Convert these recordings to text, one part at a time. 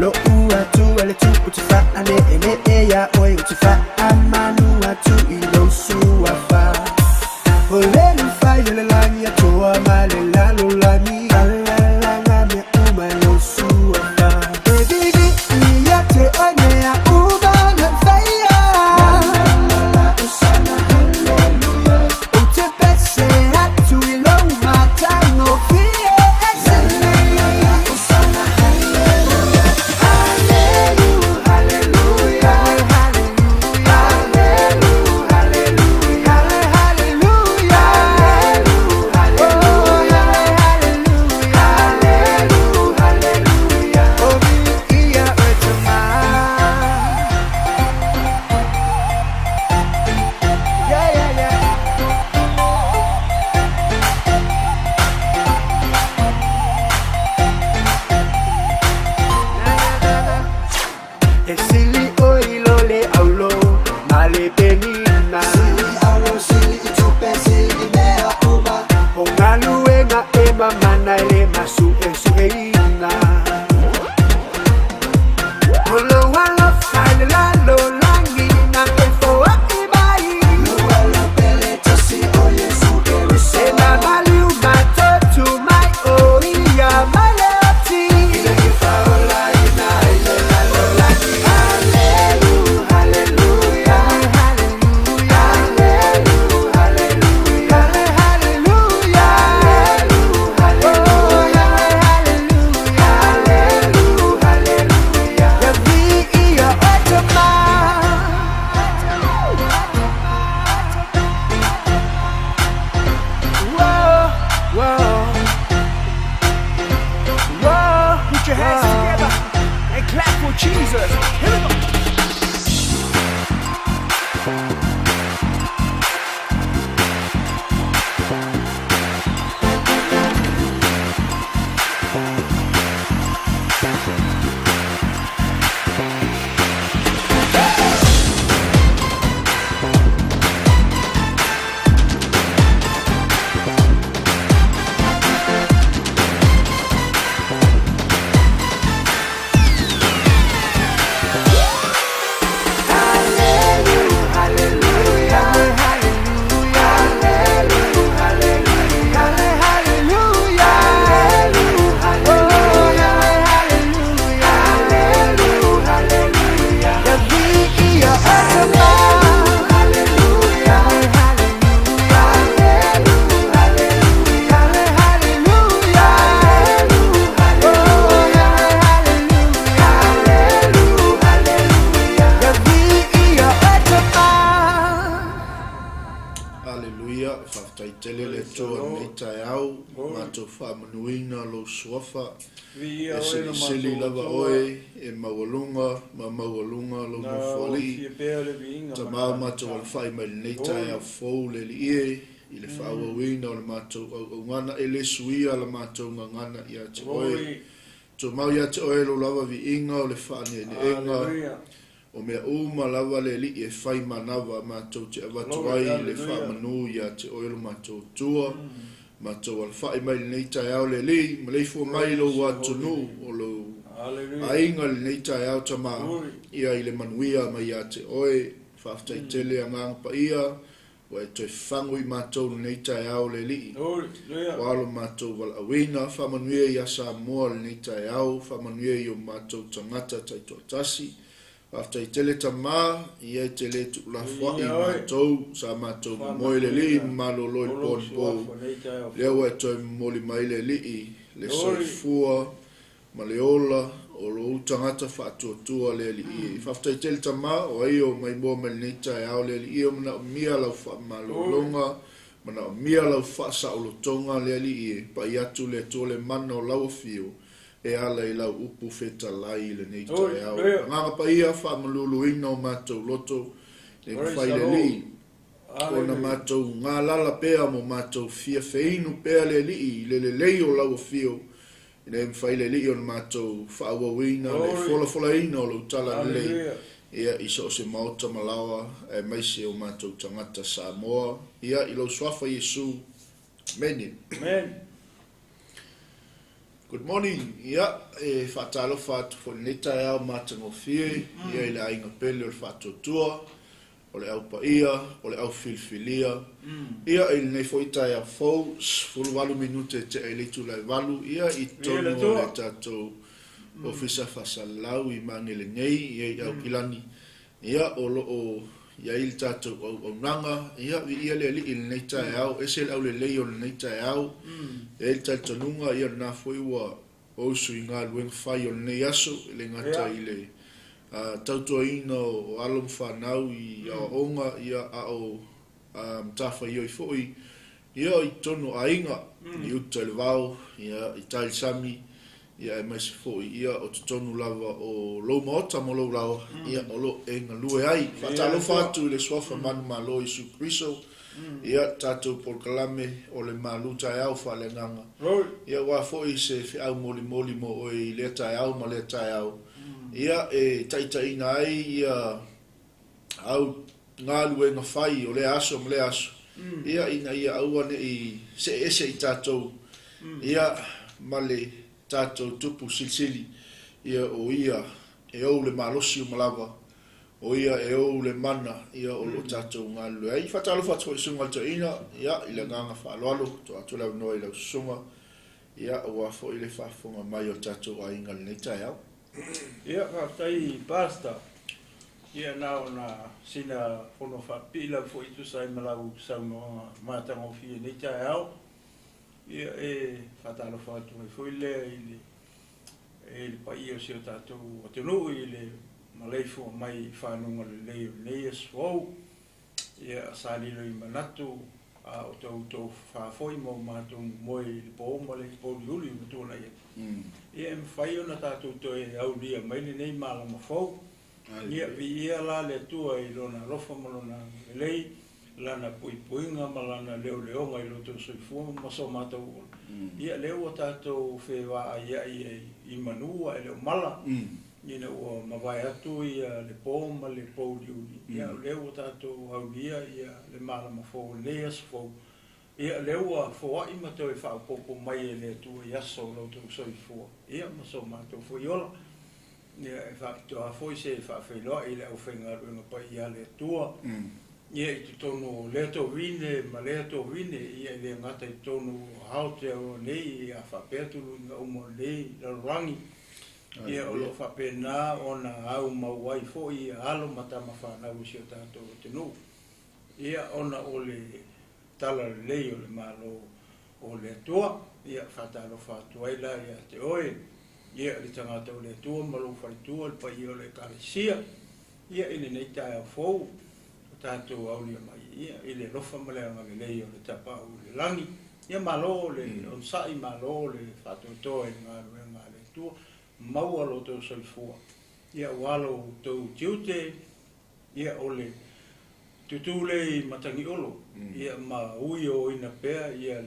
Loʻu atu le tupu te whaane e le e ia oe o te whaamanu atu i lou suafa. O le lufai o le lagi atoa ma le lalolagi alalanga mea uma i lou suafa. E vivi ia te oe mea uma na faia. Ou te pese atu i lou matagofie. Hallelujah, hallelujah, hallelujah, hallelujah, hallelujah, oh viia oe Tama. Yeah, yeah, yeah. E sili oe i lo le aulo ma le penina. Sili aulo, sili i tupe, sili i mea uma. O galuega e mamana e le masuesueina. O lou alofa i le lalolagi na e foai mai. Lua pele tosi o Iesu Keriso. E na maliu matotu mai o ia mai le oti. Ina ia faaolaina i le lalolagi. Hallelujah, hallelujah, hallelujah, hallelujah, hallelujah, hallelujah. Ia viia oe Tama. Whoa, whoa, whoa. Put your hands together and clap for Jesus. Here we go. Hallelujah, hallelujah, hallelujah, hallelujah. Ia viia oe Tama. Hallelujah, hallelujah, Ia viia oe Tama. Aleluia, faafetai tele le Atua i lenei taeao, matou faamanuina lou suafa, e silisili lava oe e maualuga ma maualuga lou Nofoalii. Tama o matou alafai mai lenei taeao fou le Alii e, i le faaauauina o le matou auaunaga e le suia la matou gagana ia te oe. Tumau ia te oe lou lava viiga o le faaneeneega, o mea uma lava le Alii e fai manava matou te avatu ai le faamanu ia te oe lo matou Atua. Matou alafai mai lenei taeao le Alii, maleifua mai lou atunuu o lou aiga lenei taeao Tama, ia i le manuia mai ia te oe. Faafetai tele Agaga Paia, ua e toe fagu i matou lenei taeao le Alii. Ua lo matou valaauina, faamanuia ia Samoa lenei taeao, faamanuia i o matou tagata taitoatasi. Faafetai tele Tama, ia e te le tuulafoai matou, sa matou momoe le Alii, malolo i le po, lea ua e toe momoli mai le Alii, le soifua ma le ola o lou tagata faatuatua le Alii. Faafetai tele Tama, o ai o maimoa mai lenei taeao le Alii, o manaomia lau faamalologa, manaomia lau faasaolotoga le Alii, e pai atu le Atua le mana o lau afio, e ala i lau upu fetalai i lenei taeao. Agaga Paia, faamaluluina o matou loto, e mafai le Alii, ona matou galala pea mo matou fia feinu pea le Alii i le lelei o lau afio, ina ia mafai le Alii ona matou faaauauina le folafolaina o lou tala lelei, ia i so o se maota malaoa, aemaise o matou tagata Samoa, ia i lou suafa Iesu. Amene. Good morning. Ia, e faatalofa atu foi i lenei taeao matagofie, ia i le aiga pele o le Faatuatua, o le Au Paia, o le Au Filifilia. Ia, i lenei foi taeao fou, 18 minute e tea i le itula e 8, ia i totonu o le tatou Ofisa Faasalalau i Magele nei, ia i Aukilani. Ia, o lo o i ai le tatou auaunaga, ia, viia le Alii i lenei taeao, ese le aulelei o lenei taeao, e i ai le talitonuga, ia, lena foi ua usu i galuega fai o lenei aso, e le gata i le tautuaina o alo ma fanau i aoaoga, ia, a o matafaioi foi, ia, i totonu o aiga, i uta i le vao, ia, i tai i le sami, ia aemaise foi ia o totonu lava o lou maota ma lou laoa, ia o lo o e galue ai. Faatalofa atu i le Suafa Manumalo Iesu Keriso, ia tatou polokalame o le malu taeao faaleagaga. Ia aua foi se feau molimoli mo oe i lea taeao ma lea taeao, ia e taitaiina ai ia au galuega fai o lea aso ma lea aso, ia ina ia aua ne i see ese i tatou, ia ma le tatou tupu silisili, ia o ia e ou le malosi uma lava, o ia e ou le mana, ia o lo o tatou galulue ai. Faatalofa atu foi i susuga i le toeaina, ia i le agaga faaaloalo, tuu atu le avanoa i lau susuga, ia aua foi le faafofoga mai o le tatou aiga i lenei taeao. Ia, faafetai Pastor. Ia na ona sina fono faapipii lava foi e tusa ai ma lau saunoaga matagofie i lenei taeao. Ia e faatalofa atu ai foi lea i le i le paia o si o tatou atunuu i le maleifua mai i fanuga lelei o lenei aso fou. Ia sa lilo i manatu a o tou tofafa foi ma o matou momoe i le po ma le pouliuli ua tuanai atu. Ia e mafai ona tatou toe aulia mai lenei malama fou. Ia viia la le Atua i Lona alofa ma Lona agalelei, Lana puipuiga ma Lana leoleoga i lo outou soifua ma so matou ola. Ia lea ua tatou fevaaiai ai i manu ae le o mala, ina ua mavae atu ia le po ma le pouliuli, ia o lea ua tatou aulia ia le malama fou o lenei aso fou. Ia lea ua foai ma toe faaopoopo mai e le Atua i aso o lo outou soifua, ia ma so matou foi ola. Ia e faapitoa foi se faafeiloai i le aufaigaluega paia a le Atua, ia i totonu o lea tovine ma lea tovine, ia e le gata i totonu o Aotearoa nei, ia faapea tuluiga uma o lenei lalolagi, ia o lo o faapena ona aumau ai foi ia alo ma tama fanau i si o tatou atunuu, ia ona o le talalelei o le Malo o le Atua. Ia faatalofa atu ai la ia te oe, ia le tagata o le Atua ma lou faletua, le paia o le Ekalesia, ia i lenei taeao fou o tatou aulia mai, ia i le alofa ma le agalelei o le Tapaau i le lagi. Ia malo le onosai, malo le faatoatoa i le galuega a le Atua, maua lo outou soifua, ia aua lo outou tiute, ia o le tutū lea i Matagiolo, ia ma ui oina pea ia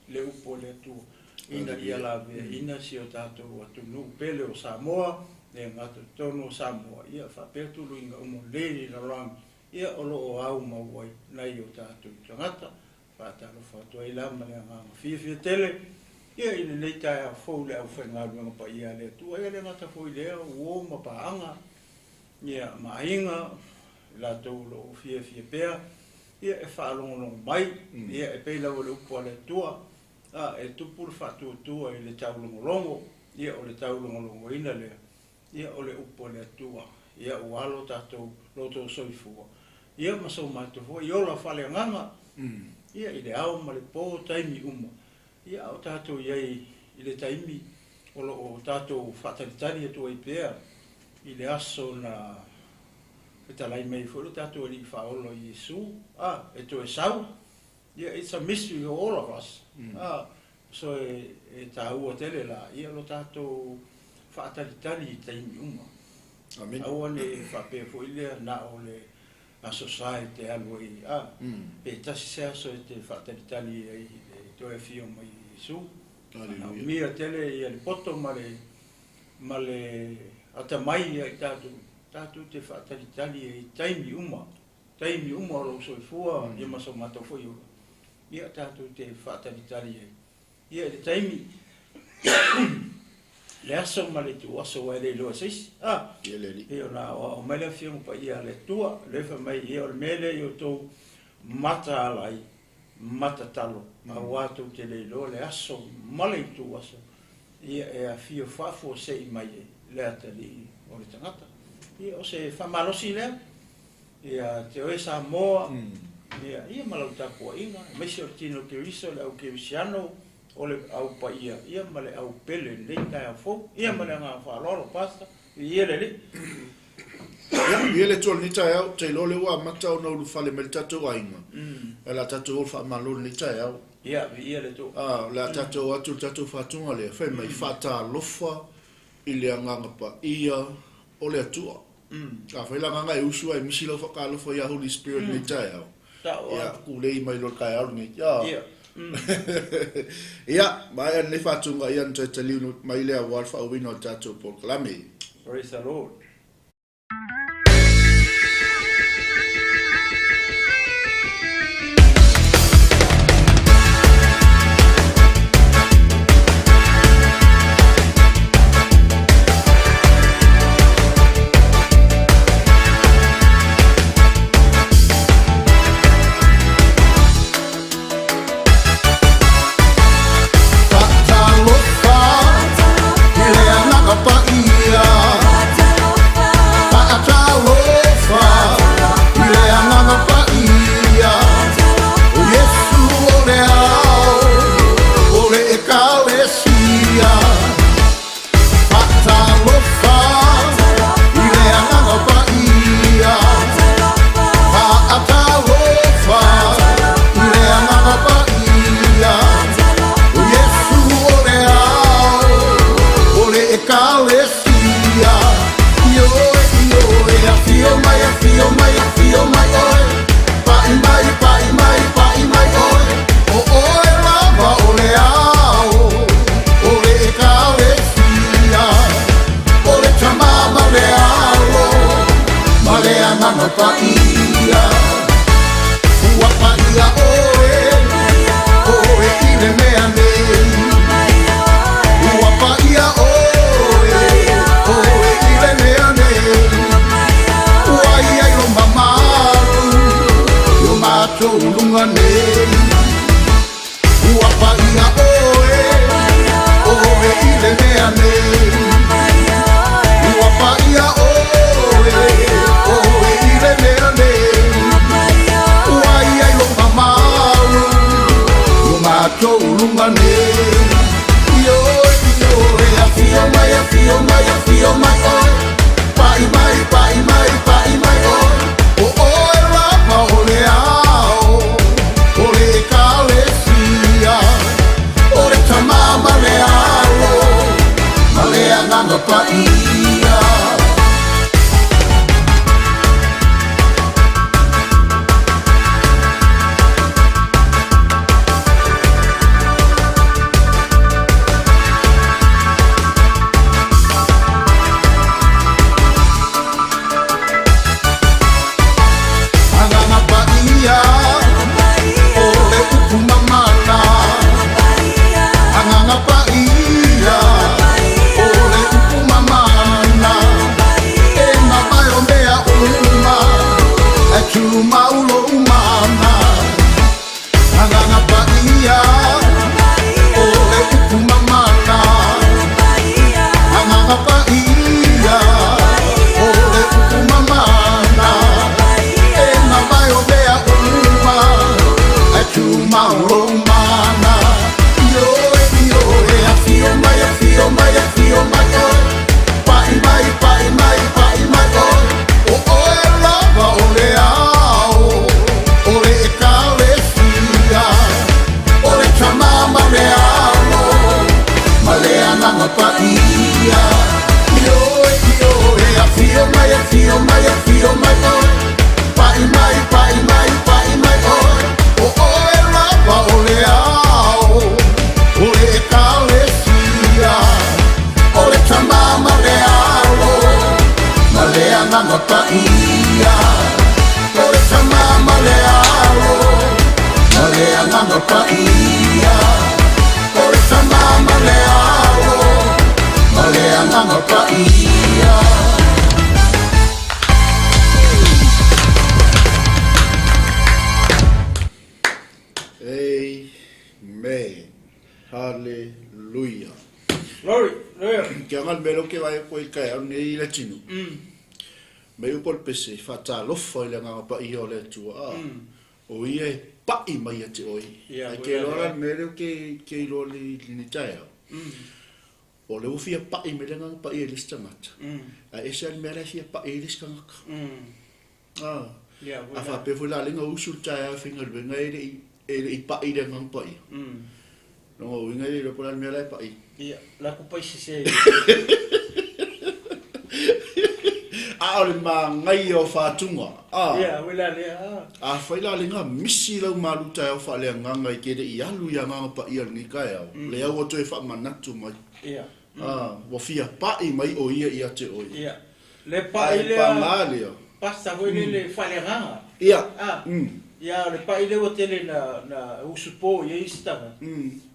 le upu a le Atua, ina ia laveaina si o tatou atunuu pele o Samoa, le gata i totonu o Samoa, ia faapea tuluiga uma o lenei lalolagi, ia o lo o aumau ai nai o tatou tagata. Faatalofa atu ai la ma le agaga fiafia tele, ia i lenei taeao fou i le aufaigaluega paia a le Atua, ia le gata foi i lea, uo ma paaga, ia ma aiga, i latou o lo o fiafia pea, ia e faalogologo mai, ia e pei lava o le upu a le Atua, a, e tupu le faatuatua i le taulogologo, ia o le taulogologoina lea, ia o le upu a le Atua, ia ua alo tatou lo outou soifua, ia ma so matou foi ola faaleagaga, ia i le ao ma le po taimi uma, ia a o tatou i ai i le taimi o lo o tatou faatalitali atu ai pea i le aso na fetalai mai ai foi lo tatou Alii Faaola Iesu, a, e toe sau, ia it's a mystery for all of us, a, so e taua tele la, ia lo tatou faatalitali i taimi uma. Amen. Aua ne i faapea foi lea na o le aso sa e te alu ai, a, pe tasi se aso e te faatalitali ai i le toe afio mai o Iesu. Hallelujah. Manaomia tele ia le poto ma le ma le atamai ia i tatou, tatou te faatalitali ai i taimi uma, taimi uma o lou soifua, ia ma so matou foi ola. Ia tatou te faatalitali ai. Ia i le taimi Le aso ma le ituaso aua e le iloa e se isi. A, pei ona aoao mai le Afioga Paia a le Atua, lea fai mai, ia o le mea lea i outou mataala ai, matatalo, aua tou te le iloa le aso ma le ituaso, ia e afio faafuasei mai ai le atalii o le tagata. Ia o se faamalosi lea ia te oe Samoa, ia ma lau tapuaiga, aemaise o le tino Keriso, le au Kerisiano, o le Au Paia, ia ma le Au Pele i lenei taeao fou. Ia ma le agaga faaaloalo, Pastor, viia le Alii. Ia, viia le Atua i lenei taeao, ou te iloa o lea ua amata ona ulufale mai le tatou aiga, ae o le a tatou o faamalo i lenei taeao. Ia, viia le Atua. A, o le a tatou o atu i le tatou faatuga lea, fai mai, faatalofa i le Agaga Paia o le Atua. Afai la agaga e usu ae misi lau faatalofa ia Holy Spirit i lenei taeao, ia, kulei mai loa i le taeao lenei. Ia. Ia, maea lenei faatuga, ia ona toe taliu mai lea aua le faaauauina o le tatou polokalame. Praise the Lord. Faatalofa i le Agaga Paia. Faatalofa i le Agaga Paia. O Iesu o le ao o le Ekalesia. Faatalofa i le Agaga Paia. Faatalofa i le Agaga Paia. O Iesu o le ao o le Ekalesia. Ioe, ioe, afio mai, afio mai, afio mai oe. Pa'i mai, pa'i mai, pa'i mai oe. O oe lava o le ao o le Ekalesia. O le Tama ma le Alo ma le Agaga Paia. Ua paia oe, oe i le mea nei. Ua paia oe, oe i le mea nei. Ua i ai lo mamalu i o matou luga nei. Ua paia oe, oe i le mea nei. Ua paia oe, oe i le mea. Paia. Amen. Hallelujah. Glory. Hallelujah. Ke anga le mea leo ke vaai atu ai taeao lenei i le tino. Mai upu o le pese, faatalofa i le Agaga Paia o le Atua, a, o ia e pa'i mai ia te oe. Ae ke iloa la le mea lea ke, ke iloa i lenei taeao, o lea ua fia pa'i mai le Agaga Paia i le isi tagata, ae ese lava le mea la e fia pa'i ai le isi tagata. A, a faapea foi la le gausu le taeao e faigaluega e le i, e le i pa'i le Agaga Paia. Lona uiga e le iloa po o le a le mea la e pa'i. Ia, la ku pai sese. A o le manaia o Fatuga, a. Ia, ua la lea, a. Afai la le ga misi lau malu taeao faaleagaga i ke le i alu i Agaga Paia i lenei taeao, lea ua toe faamanatu mai. Ia. A, ua fia pa'i mai o ia ia te oe. Ia. Le pa'i lea. Ae paga lea. Pasta foi lele faaleagaga. Ia. A. Ia, o le pa'i lea ua tele na, na usupo i ai isi tagata.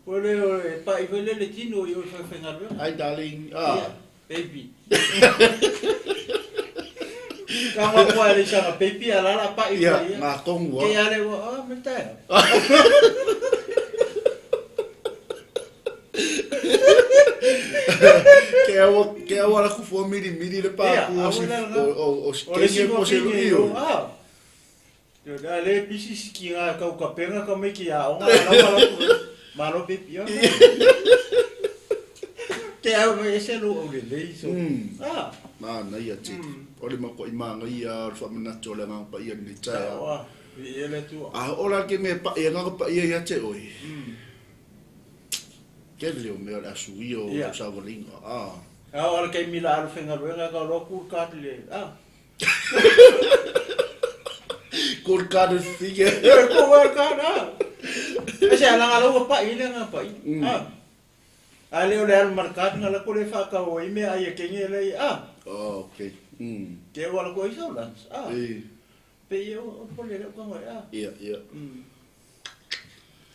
Foi lea o le pa'i foi lele tino i o i faifaigaluega. Hi darling. A. Ia, baby. Ka hoa koa le isaga baby a la la pa'i Ia, ngā kongu a. Ke ale ua, ah, me taea. Ke aua, ke aua la kufua miri miri le pāku o si, o, o, o si kenge po se lui o. Yo da le pisi si ki ngā kau kapenga ka mai ki a onga la la la malo pipi o. Ke au mai ese lo o le lei so. Ah. Manaia tele. O le makuaʻi manaia o le faamanatu o le Agaga Paia i lenei taeao. A oo la ke mea e paʻi Agaga Paia ia te oe. Tele o mea o le a suia o lau savaliga. A. A o le taimi la alu faigaluega ka loa cool card le a. Cool card le fige. Cool card a. E se ala ngalo ua paʻi le nga paʻi. A. A le o le alu ma le card nga la ko le whaakau ai mea ai e kenge le a. Oh, okay. Ke wala ko ai sau lunch. A. Pe ia o po le leo ka ngoi a. Ia, ia.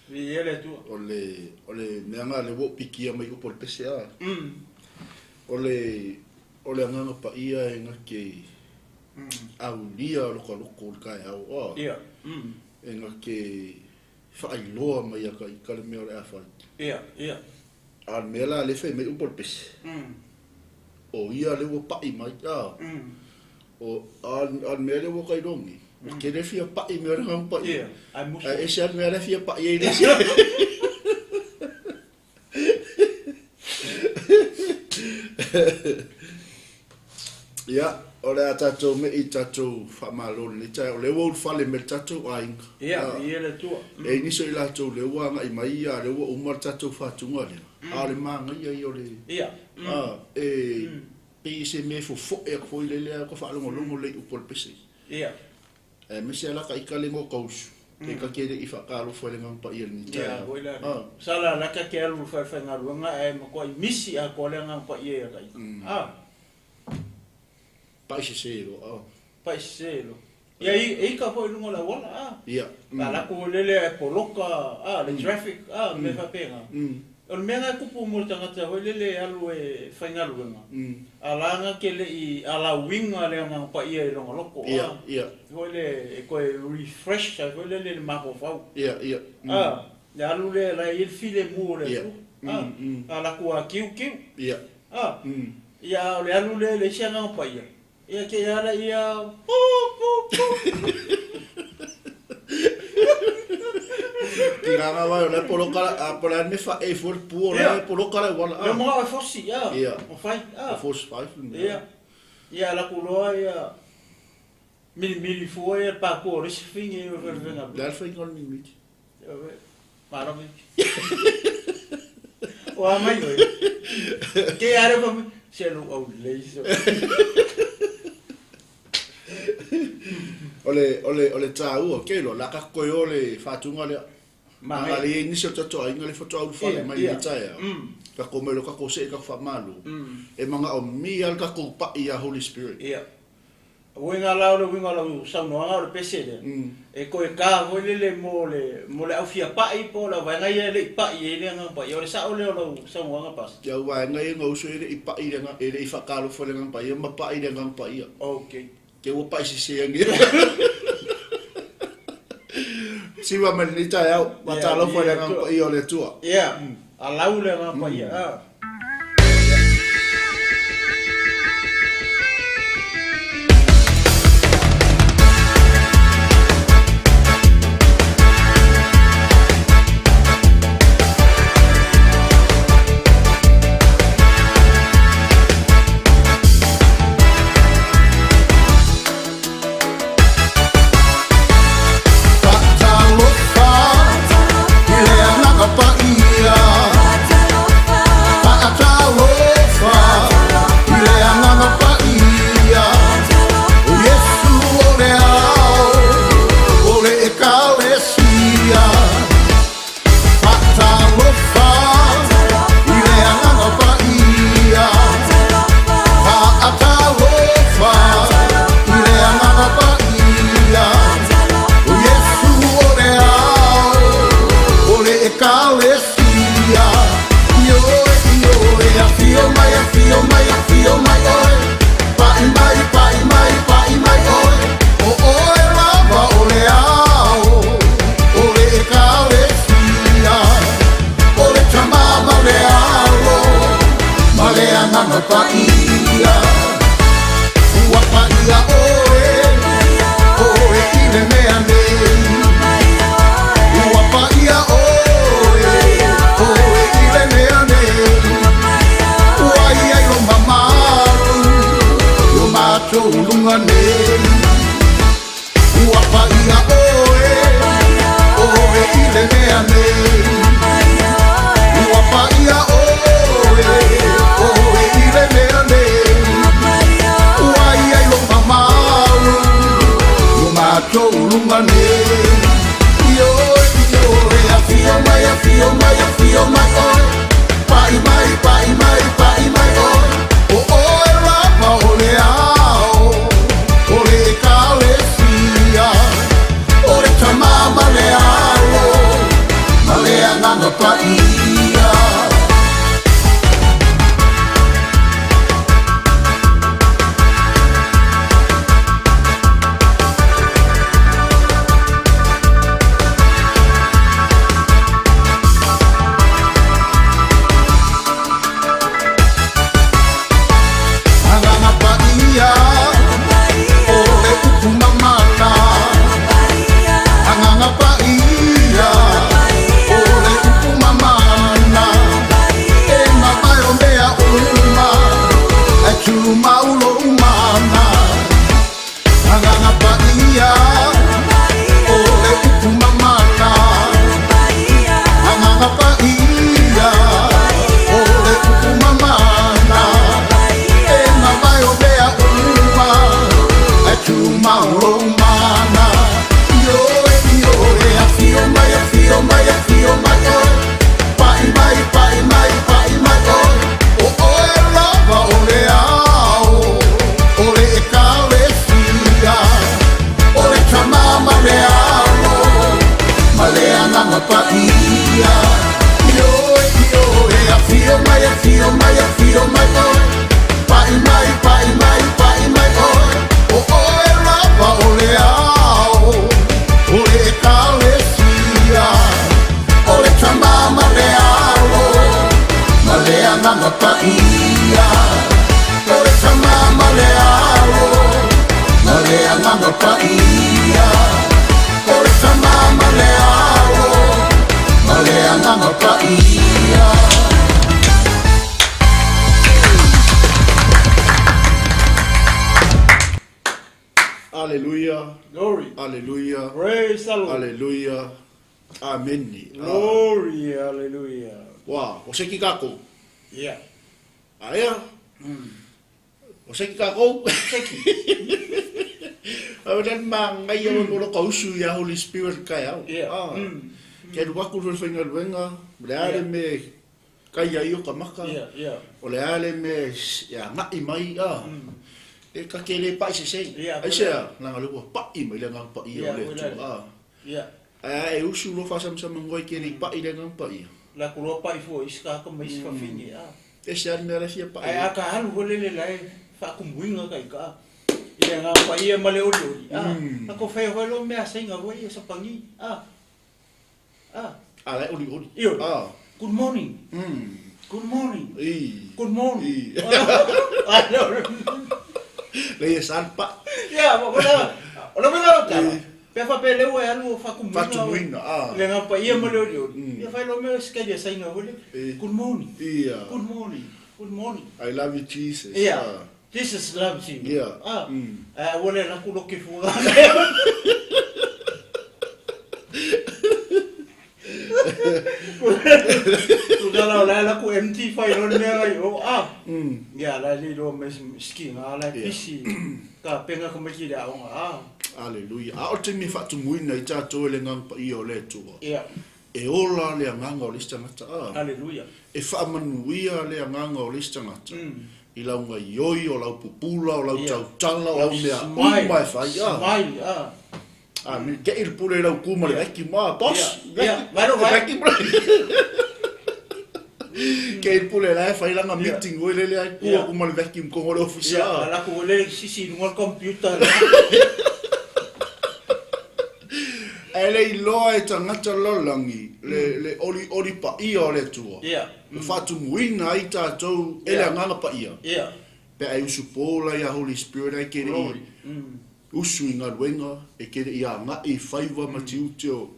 Viia le Atua. O le, o le mea nga le ua pikia mai upu o le pese a. O le, o le Agaga Paia e nga ke aulia lokaloko o le taeao a. Ia. E nga ke faailoa mai ia ka i ka le mea o le a fai. Ia, ia. A le mea la le fai mai upu o le pese. O ia le ua paʻi mai a. O, a, a le mea lea ua ka iloa nei, ua tele fia paʻi mai o le Agaga Paia. Ia, ae musu. Ae ese lava le mea la e fia paʻi ai le isi. Ia, o le a tatou meʻi i tatou faamalo i lenei taeao. O lea ua ulufale mai le tatou aiga. Ia, viia le Atua. E i ai nisi o i latou lea ua agai mai, a o lea ua uma le tatou faatuga lea. A o le manaia ia o le... Ia. A, e pei se mea e fofoe atu foi lele a ua faalogologo lelei i upu o le pese. Ia. Aemaise lava la ita le igoa tausu, e ta te le i faatalofa i le Agaga Paia i lenei taeao. Ia, foi la. Sa la lata te alu i le falefaigaluega ae matuai misi atoa le Agaga Paia ia ita. A. Paʻi sese loa, a. Paʻi sese loa. Ia, e ika foi i luga o le auala, a. Ia. A latou foi lele ae poloka, a, le traffic, a, mea faapena. O le mea lena e tupu mo le tagata foi lele e alu e faigaluega, a la na te le i alauiga le Agaga Paia i lona loto, a. Ia, ia. Foi le e toe refresh ai foi lele le mafaufau. Ia, ia. A, le alu lea la e i ai le filemu o le Atua, a, a latou ākiukiu. Ia. A, ia, a o le alu lea i le isi Agaga Paia, Ia ke ala ia pu pu pu. Ki ngā ngā wai o le poloka a po le me fa e fo le pu o le poloka le wala. Le mo e fosi ia. Ia. O fai a. O fosi fai. Ia. Ia la kuloa ia mili mili fua ia pa ko le fingi o le venga. Le fai ngol mili mili. Malo mi. O a mai oi. Ke are pa se lu au lei so. O le o le o le tāua ke lo la ka koe o le whātunga lea. Ma Nga le nisi o tatou aiga le faatoa ulufale mai i taeao. Ka ko mai lo ka ko se ka whamalo. E manga o mi al ka ko paʻi a Holy Spirit. Ia. Uiga la o le uiga o lau saunoaga o le pese lea, e toe ta foi lele mo le mo le au fia pa'i po o le au vaega ia e le i pa'i ai le Agaga Paia. O le sa'o lea o lau saunoaga Pastor? Le au vaega ia gauso e le i pa'i le e le i faatalofa i le Agaga Paia ma pa'i i le Agaga Paia. Okay. Te ua pa'i sese ane. Siva mai lenei taeao, faatalofa i le Agaga Paia o le Atua. Ia, alau le Agaga Paia. Faatalofa i le Agaga Paia. Faatalofa i le Agaga Paia. O Iesu o le ao o le Ekalesia. Faatalofa i le Agaga Paia. Faatalofa i le Agaga Paia. O Iesu o le ao o le Ekalesia. Ioe, ioe, afio mai, afio mai, afio mai oe. Pa'i mai, pa'i mai, pa'i mai oe. O oe lava o le ao o le Ekalesia. O le Tama ma le Alo ma le Agaga Paia. Ua paia oe, oe i le mea nei. Ua paia oe, oe i le mea nei. Ua i ai lo mamalu, i o matou luga nei. Ua paia oe, oe i le mea nei. Ua paia oe, oe i le mea nei. Ua i ai lo mamalu, i o matou luga nei. Ioe, ioe, afio mai, afio mai, afio mai oe. Pa'i mai, pa'i mai, pa'i mai oe. O oe lava o le ao o le Ekalesia. O le Tama ma le Alo ma le Agaga Paia. Agaga Paia o le upu mamana. Agaga Paia o le upu mamana. E mavae o mea uma e tumau lou mana. Agaga Paia o le upu mamana. Agaga Paia o le upu mamana. E mavae o mea uma e tumau lou mana. Ioe, ioe, afio mai, afio mai, afio mai oe. Pa'i mai, pa'i mai, pa'i mai oe. O oe lava o le ao o le Ekalesia. O le Tama ma le Alo ma le Agaga Paia. Ioe, ioe, afio mai, afio mai, afio mai oe. Pa'i mai, pa'i mai, pa'i mai oe. O oe lava o le ao o le Ekalesia. O le Tama ma le Alo ma le Agaga Paia. O le Tama ma le Alo ma le Agaga Paia. O le Tama ma le Alo ma le Agaga Paia. Aleluia. Glory. Aleluia. Praise the Lord. Aleluia. Ameni. Glory, hallelujah. Ua, o seki kākou. Yeah. Aia. O seki kākou. Seki. Au le mangai o mo ka usu ia Holy Spirit kai au. Yeah. Ah. Ke alu aku le faigaluega, o le a le mea kai ai o ka maka. Yeah, yeah. O le a le mea e agai mai a. E ta te le pa'i sese. Aisea? Leaga o lea ua pa'i mai le Agaga Paia o le Atua. Ae a e usu loa faasamasamagoa e te le i pa'i le Agaga Paia. La ku loa pa'i fua i isi tagata ma isi fafine, a. Ese lava le mea la e fia pa'i ai. Ae a ka alu foi lele la e faatumuina ka ika, a. I le Agaga Paia ma le olioli, a. La ko faia foi loa mea asaiga foi ia sapagi, a. A. A la e olioli. Ioe. A. Good morning. Good morning. I. Good morning. I. Lei e sa le pa'i. Ia, o la, o la uiga o lau tala, pe a faapea lea ua e alu o faatumuina. Faatumuina, a. I le agaga paia ma le olioli, ia fai loa mea o se kaili asaina foi lea. Good morning. Ia. Good morning. Good morning. I love you Jesus. Ia. Jesus loves you. Ia. A. Ae aua le alu atu loke fua. Tusa la o la e alu atu empty fai loa le mea nai o a. Ia la e le iloa mai ski nga la e pisi ka penga ka maiki le aoga a. Aleluia. A o le taimi e faatumuina ai tatou e le Agaga Paia o le Atua. Ia. E ola le agaga o le isi tagata a. Aleluia. E faamanuia le agaga o le isi tagata i lau gaioi, o lau pupula, o lau tautala, o au mea uma e fai a. Smile a. A me te i le pule i lau ku ma le vacuum a boss. Ia, vai lo vai. Vacuum. Ke i le pule la e fai langa meeting oi lele ai ku aku ma le vacuum kongo le ofisa. Ia, ala ku le sisi i lunga o le computer. Ae le iloa e tagata lalolagi le, le olioli paia o le Atua, ua faatumuina ai tatou e le Agaga Paia, pe a e usu po la ia Holy Spirit ae ke le i usu i galuega, e ke le i agai i faiva ma tiute o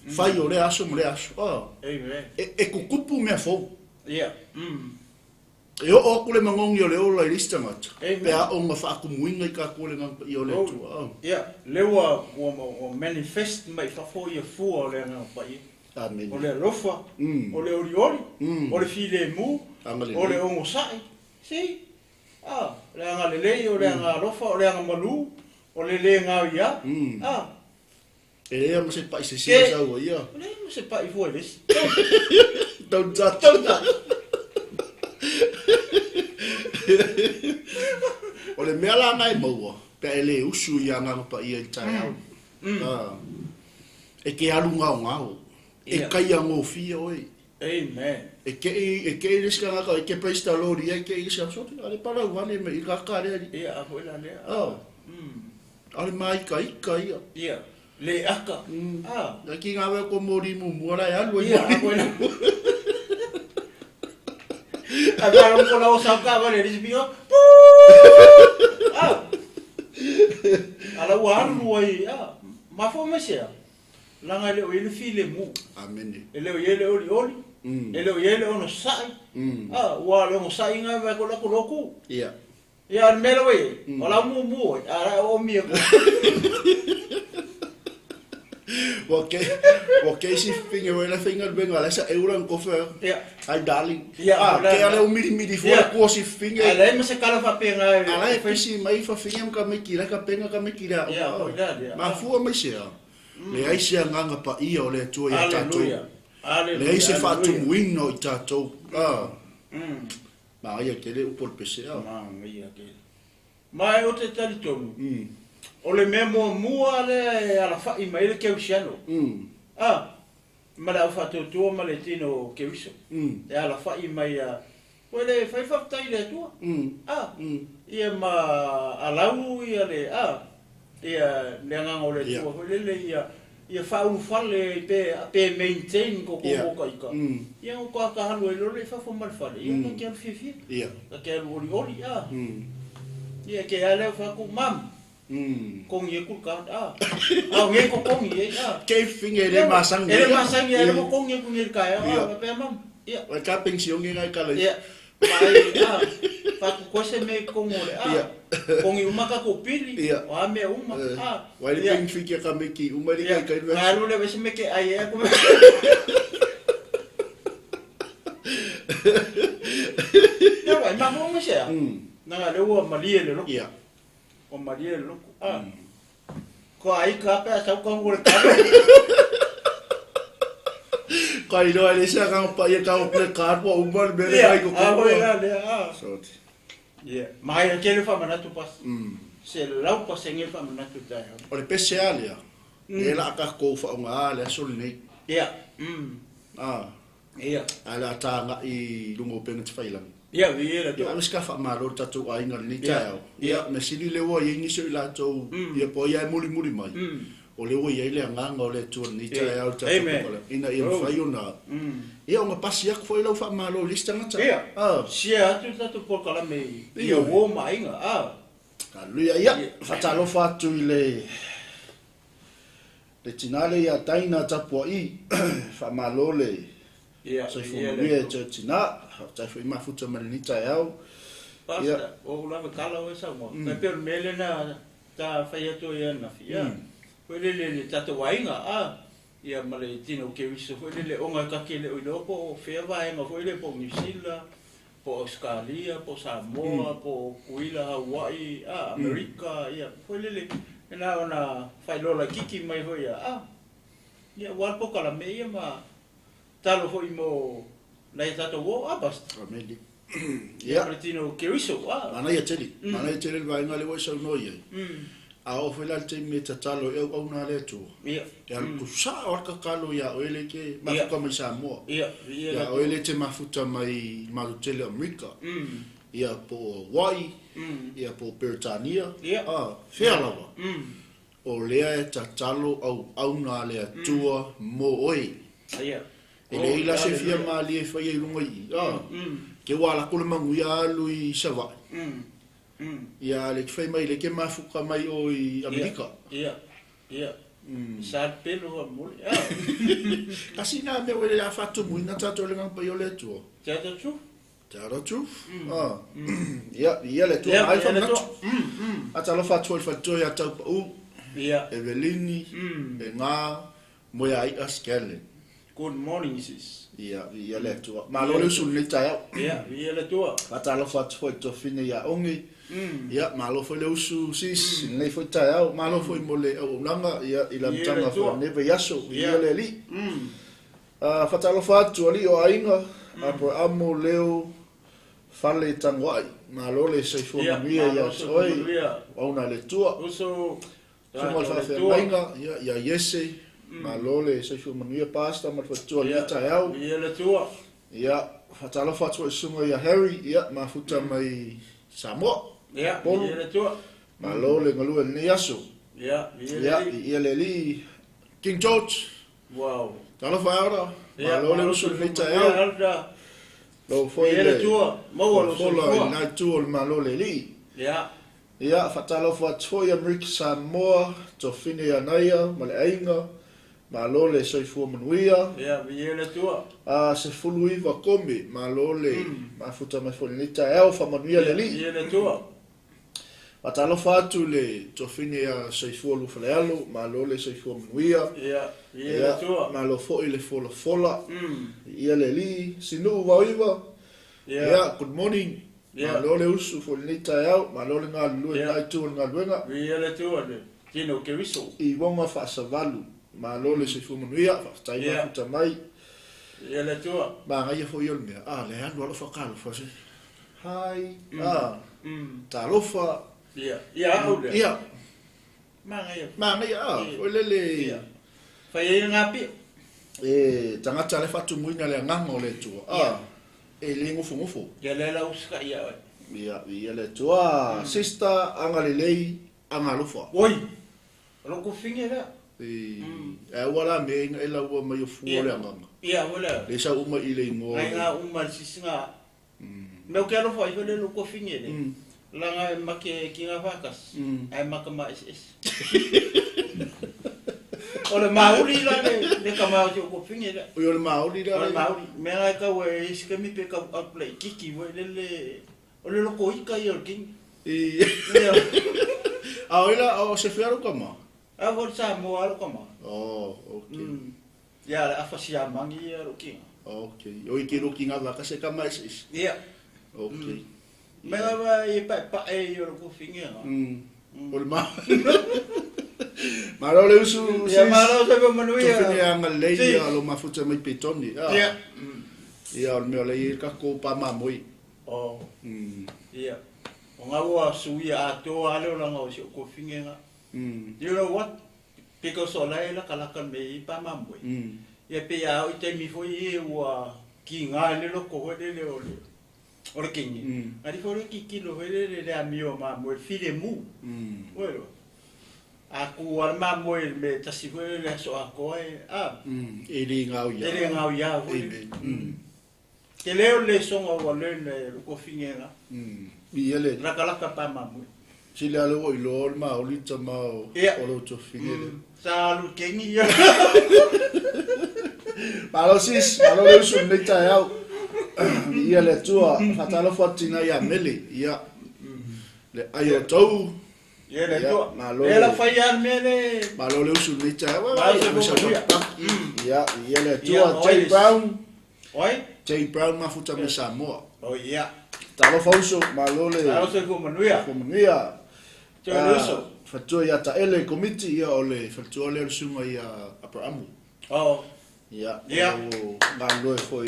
fai o lea aso ma lea aso. E, e kukupu mea fou. E oo atu le magogi o le ola i le isi tagata, pe a oo ina faatumuina i tatou e le Agaga Paia o le Atua. Ia, lea ua, ua, ua manifest mai i fafo ia fua o le Agaga Paia. Amene. O le alofa, o le olioli, o le filemu, o le onosai. See? A, o le agalelei, o le agaalofa, o le agamalu, o le le gaoia. A. E leai ma se pa'i sese o sau ai ia. E leai ma se pa'i fua i le isi. Don't touch. Don't touch. O le mea la na e maua, pe a e le usu i Agaga Paia i le taeao. E ke alu gaogao. E kaiagofie oe. Amen. E kei, e kei le isi tagata, e ke praise the Lord ia, e kei isi aso, a le palau vale me i kaka lea. Ia, a foi la lea. Oh. A le maikaika ia. Ia, le aka. Ah. Na ki ngā wea ko mōri mumua la e alu ai. Ia, a koe la. A mea rongo ko la o sau ka vale, risi pio. Ah. Ala ua alu ai, ah. Mafua mai sea. Leaga e le o i ai le filemu. Amene. E le o i ai le olioli. E le o i ai le onosai. Ah, ua le onosai nga vai ko la ko loku. Ia. Ia, o le mea lea ua i ai, o lau mumu oi, a la e oomi aku. Ua ke, ua ke isi finge oi la faigaluega la sa eura ng kofe. Ia. Hi darling. Ia, Ah, la- ke ale o milimili fua Ia. kua si finge. Ae leai ma se kala faapena e. Ala e pisi mai fa finge ma ka meki la ka penga ka meki la. Ia, foi la lea. Mafua mai sea. Leai se agaga paia o le Atua iā tatou. Aleluia. Aleluia. Leai se Aleluia. faatumuina o i tatou. Ah. Manaia tele upu o le pese a. Manaia tele. Ma e o te talitonu, o le mea muamua lea e alafai mai ai le Keusiano, a, ma le aufaatuatua ma le tino o Keriso, e alafai mai a, koe le fai faafetai i le Atua, a, ia ma alau ia le, a, ia le agaga o le Atua foi lele ia, ia faaulufale pe, pe maintain ko kou mokaika, ia o ka ka alu ai loa lea i fafo ma le fale, ia ka ke alu fiafia, ka ke alu olioli, a, ia ke a lea fai atu, Mum, kongi aku le card, a, a o nei ko kongi ai, a. Ke finge e le masani. E le masani, a le ko kongi aku nei le taeao, a, faapea Mum, ia. O ka pensione ngai kala. Ia, vaai, a, fai atu koe se mea i totonu o le, a, kongi uma tatou pili, o a mea uma, a. Wai le peng fiki ka meki uma le kai kai Ia, alu lea se mea ke ai ai aku. Ia, vai, mafua mai sea. Nanga lea ua malie le loku. Ia. Ua malie le loku, a. Ko ai ka pe a sau ka le kalo. Ka iloa e le isi agaga paia ka o le card ua uma le mea le Ia, kai ko a hoi la lea, a. Sorry. Ia, manaia tele le faamanatu Pastor. 100% le faamanatu i taeao. O le pese lava lea, lea o le a tatou faaaoga i le aso lenei. Ia. A. Ia. Ae o le a ta agai i luga o upega tafailagi. Ia, viia le Atua. Ia, ave se ta faamalo i le tatou aiga i lenei taeao. Ia, mea sili lea ua i ai nisi o i latou, ia po o ai lava e mulimuli mai, o lea ua i ai le agaga o le Atua i lenei taeao i le tatou polokalame, ina ia mafai ona, ia ona pasi atu foi lau faamalo i le isi tagata. Ia, share atu le tatou polokalame i uo ma aiga. Haleluia. Ia, faatalofa atu i le le tina lea ia Taina Tapua'i, faamalo le soifua manuia ia te oe tina, faafetai foi mafuta mai lenei taeao. Pastor, ua ou lava tala oe saunoa, tai pei o le mea lea na ta fai atu ai ananafi, ia, foi lele i le tatou aiga, a, ia ma le tino Keriso foi lele, ona ta te le o iloa po o fea vaega foi lele, po o Niu Sila, po o Ausetalia, po o Samoa, po o Tutuila, Hawaii, a, Amerika, ia, foi lele, e na ona faailoa laitiiti mai foi ia, a, ia, aua le polokalame ia ma tatalo foi mo nai a tatou uo, a, Pastor. Amene. Ia, ma le tino Keriso, a. Manaia tele, manaia tele le vaega lea ua e saunoa i ai. A oo foi la i le taimi e tatalo ai auauna a le Atua, e alu tusao lava le tatalo ia oe lea e te mafuta mai Samoa, ia oe lea e te mafuta mai i le malu tele o Amerika, ia po o Hawaii, ia po o Peretania, a, fea lava, o lea e tatalo auauna a le Atua mo oe. E leai la se fia malie e faia i luga i i, a, ke ua alu atu le manuia alu i Savaii. Ia le fai mai le ke mafuta mai o i Amerika. Ia, ia. Sa le pelo a mole. Kasi na mea ua le a faatumuina tatou le Agaga Paia o le Atua. Tell the truth. Tell the truth. Ah. Ia, ia le Atua. Ai whamanatu. Atalofa atu i le faletua ia Taupau. Ia. Evelini, e ngā, Moeai'a Scanlan. Good morning sis. Ia, viia le Atua. Malo le usu lenei taeao. Ia, viia le Atua. Faatalofa atu foi i le tuafafine ia Ogi. Ia, malo foi le usu sis i lenei foi taeao. Malo foi mo le auaunaga, ia, i le amataga foi o lenei vaiaso. Viia le Alii. Faatalofa atu alii o aiga, Aperamo, Leo, Fale Tagoai. Malo le soifua manuia ia te oe, auauna a le Atua. Usu. Susuga o le Faafeagaiga, ia, ia Iese, malo le soifua manuia Pastor ma le faletua i lenei taeao. Ia le Atua. Ia, faatalofa atu foi i susuga ia Harry, ia, mafuta mai Samoa. Ia, ia le Atua. Malo le galue i lenei aso. Ia, ia le Alii. Ia le Alii. King George. Wow. Talofa e Ora. Malo le usu i lenei taeao. Lou foi le Atua, maua lou soifua. I lena itu o le Malo le Alii. Ia. Ia, faatalofa atu foi Amerika Samoa, Tofine ia Naia ma le aiga, malo le soifua manuia. Ia, viia le Atua. A, 19 Kome, malo le mafuta mai foi i lenei taeao, faamanuia le Alii. Viia le Atua. Faatalofa atu i le Tofine ia Soifua Lufalealo, malo le soifua manuia. Ia, viia le Atua. Malo foi le folafola. Viia le Alii. Sinuu Vaoiva, ia, good morning. Malo le usu foi i lenei taeao, malo le galulue i lena itu o le galuega. Viia le Atua le tino o Keriso. I uaga faasavalu, malo le soifua manuia, faafetai mafuta mai. Viia le Atua. Manaia foi ia o le mea, a, le alu lava lou faatalofa se. Hi, a, talofa. Ia, ia au lea. Ia. Manaia. Manaia, a, foi lele. Ia. Fai ai ngā pio. E tagata le faatumuina le agaga o le Atua, a, e le nofonofo. Ia le la usika ia oe. Ia, ia le Atua, sister, agalelei, agalofa. Oi, o lou kofine lea. E, aua la mea ina e laua mai o fua o le agaga. Ia, ua lea. Le sau uma i le igoa. Ngai ngā uma le sisi ngā. Mea o ke alofa ai foi le lou kofine le. Langa e make ki ngā whakasi, ae maka ma eseese. O le mauli la le, le ka mau o kofine lea. Oi o le mauli la. O le mauli. Mea ngai kau e isi kemi pe kau au le kiki voi le le o le loko ika ia o le kingi. I. A oi la o se fea ka ma? A vo sa mo alo ka ma. Oh, okay. Ia le afa sia mangi ia lo kinga. Okay. Oi ke lo kinga va ka se ka ma eseese. Ia. Okay. Mea va i pa pa e i o lo kofinge nga. O le ma. Malo le usu. Ia malo se manuia. Tofine agalelei ia lo mafuta mai Petone. Ia. Ia o le mea o le i ka ko pa mamoi. Oh. Ia. O ngā ua suia atoa ale o langa o si o kofinge ngā. You know what? Because o lai laka laka me i pa mamoe. Ia pe ia o i taimi foi e ua ki ngā le loko hoi le le o le o le kingi. Ngari foi le ki kilo hoi le le le amio mamoe file mu. Oe A ku ala mamoe me tasi foi le le aso a koa e a. E le ngau ia. E le ngau ia foi. Amen. Te leo le songa ua le le kofinge ngā. Ia le. Laka laka pa mamoe. Sile ale o ilo o ma oli tama o Ia. o lo tofinge le. Sa alu kengi ia. Malo sis, malo le usu nei tae au. Ia le tua, whatalofa tina ia mele, ia. Le ai o tau. Ia le Ia, tua. malo Le la le- fai al me le. Malo le usu nei tae au. Malo se Ia, manuia. Ia, ia le Ia, tua, Jay oe. Brown. Oi? Jay Brown mafuta me Samoa. Oh ia. Talofa uso, malo le. Malo se ko manuia. Ko manuia. Te uso. Fatua ia taele komiti, ia o le fatua le sunga ia Abrahamu. Oh. Ia, Ia. o ngā loe foi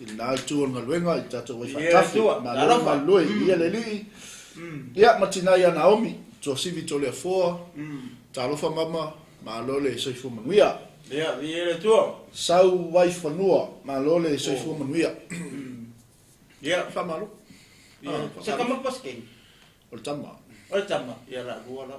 i nā itu o ngā luenga, i tātou wai Ia, whaitafi, tua, mā loe, alofa. mā loe, ia le lii. Ia, matina ia Naomi, tua sivi tō lea foa, tālofa mama, mā loe le soifua manuia. Ia, ia le tua. Sau wai whanua, mā loe le soifua manuia. Ia. Whamalo, Ia. Ah, Se kama pas kengi. o le tama. O le tama. Ia la rua la.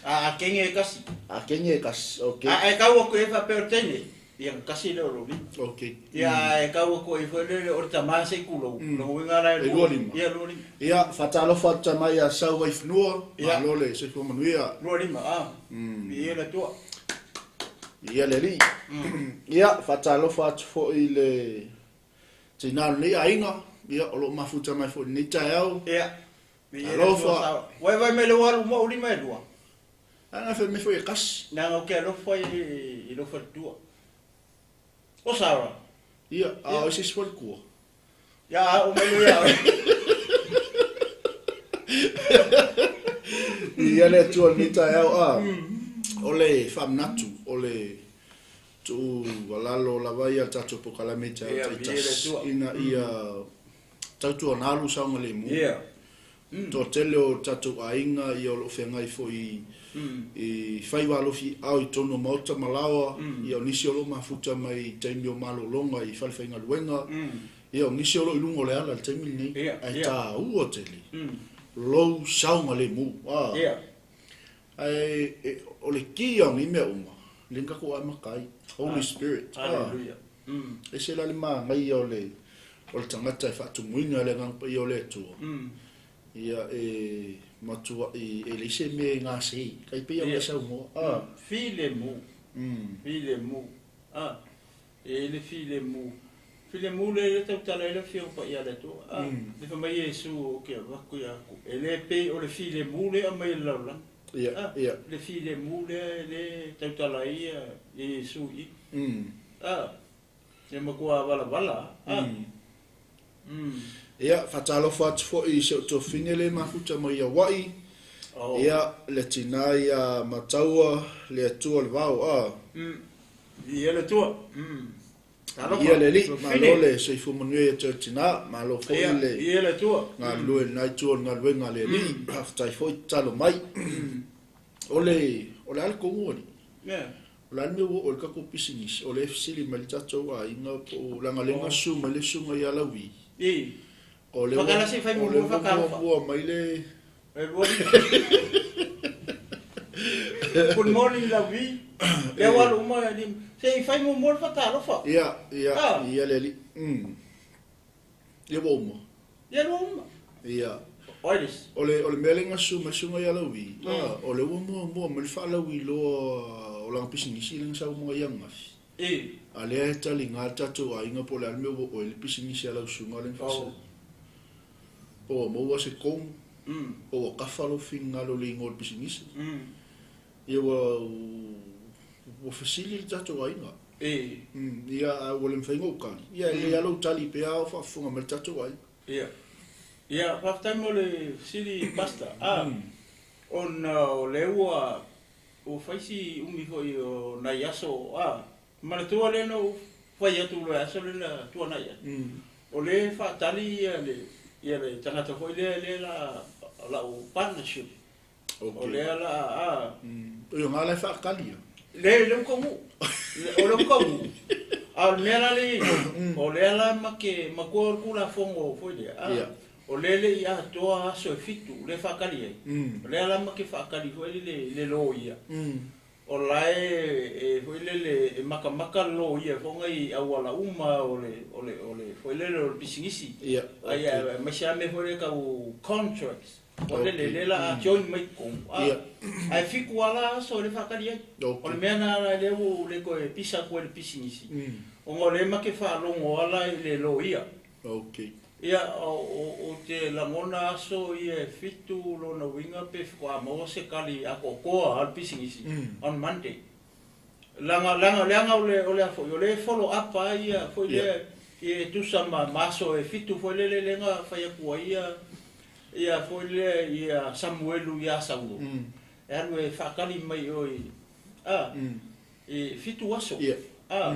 A kengi e kasi. A kenye kas, ok, A e kau ko e fa pe o tene. Ia kasi le o loli. ok. Ia e kau ko e fa le o le tama se kulo. Lo winga la E lua lima. Ia lua lima. Ia, whatalofa tama ia sau wai whanua, Ia. mā loe le soifua manuia. Lua lima. Ah. Ia le tua. Ia le lii. Ia, whatalofa atu foi le tinā nei ainga. Ia, o loo mafuta mai foi nei tae au. Ia. Ia le Alofa. tua sa. Wai wai me le walu mo lima e lua. Ana fe me foi e kasi. Nā ngau ke alofa i lofa le tua. O Sarah. Ia, a o se sifo le kua. Ia, a o mai ia. Ia le atua nei tae au. A, o le whamnatu, o le tuu alalo lava ia tātou pokalame te au Ia, ia le taitas. atua. Ina ia tautua nālu saunga le mu. Ia. Tō tele o tātou ainga ia o loo whengai foi i whai walofi au i tono maota malawa, ia o nisi o loo mafuta mai i taimi o malolonga i whalewhainga luenga, ia o nisi o loo i lungo le ala le taimi nei, Ia, ai ia. tā ua tele, lou saunga le mu. Ah. Ia. Ai, e, o le ki au ni mea uma, le ngako ai makai, Holy Spirit. Ah. Hallelujah. E se la le maangai o le, o le tangata e whaatumuina le ngang pa i o le atua. Ia e matua i e le se me ngā sei. Kai pe ia Ia. o sau moa. Ah. File mu. File mu. Ah. E le file mu. File mu le le tautala e le fio pa ia le tua. Ah. Le fa mai Yesu o ke vaku ia ku. E le pe o le file mu le a mai le laula. Ia, Ah. ia. Le file mu le le tautala ia Yesu i. Ah. Le makua wala wala. Ah. Ia, whatalofa atu foi i se o tōwhine le mafuta mai ia wai. Oh. Ia, le tina ia mataua, le atua le vao. Ah. Ia le tua. Talofa. Ia le li, Tofine. malo le soifua manuia ia tau tina, malo foi Ia, le ia le tua. ngā lue nai tua ngā lue ngā le li, haftai foi talo mai. O le, o le ale kongu ali. Ia. O le ale mea ua o le kako pisinisi, o le fesili mai le tātou a inga po o langa le ngā su mai le sunga ia lawi. I. O le Whakala se whai o le mua whakalofa. mua mai le E lua lima. Good morning, Lavi. Le walu uma ia lima. Se i whai mua le whakalofa. Ia, ia, Ah. ia le li. Ia ua uma. Ia lua uma. Ia. Oilis. O le, o le mea le ngā su mai sunga ia lawi. Ah, o le ua mua mua mai le whaalawi loa o langa pisinisi le ngā sau mua ia ngafi. I. A lea e tali ngā tātou a inga po le alme ua o le pisinisi a lau sunga le ngawhasa. Oh. Po o maua se kong, po o kafa lo finga lo le ingo le pisinisi. Ia ua, ua fasili le tātou a inga. I. Ia a ua le mwhainga o kali. Ia e le alo tali pe a o whaafunga me le tātou a inga. Ia. Ia, whaftai mo le sili pasta. Ah. Ona o le ua o whaisi umi hoi o nai aso. Ah. Mana tua le no whai atu le aso le la tua nai atu. O le whaatali ia le Ia le tagata foi lea lea la la'u partnership. O lea la a. O ngā lai whaakali ia. Le le uka ngu. O le uka ngu. A o le mea la le i ai, o lea la ma ke makua o le Tulafono foi lea, a, o lea le i atoa aso e fitu lea e faakali ai. O lea la ma ke faakali foi le le loia. O la e foi lele e makamaka le loia foi ngai auala uma o le o le o le foi lele o le pisinisi. Ai aemaise lava mea foi lea tau contracts. O le lele la a join mai totonu. Ae fitu lava la aso e le faatali ai. O le mea lena la lea ua ou le toe pisa atu ai i le pisinisi, ona o lea ma te faalogo lava la i le loia. Ia, ou te lagona aso ia e fitu lona uiga pe faatoa maua se tali atoatoa a le pisinisi on Monday. Leaga, leaga, leaga o le, o le a foi, o lea e follow up lava ia foi lea e tusa ma, ma aso e fitu foi lele lea na fai atu ai ia, ia foi lea ia Samuelu ia Saulo, e alu e faatali mai i o i, a, i fitu aso. A,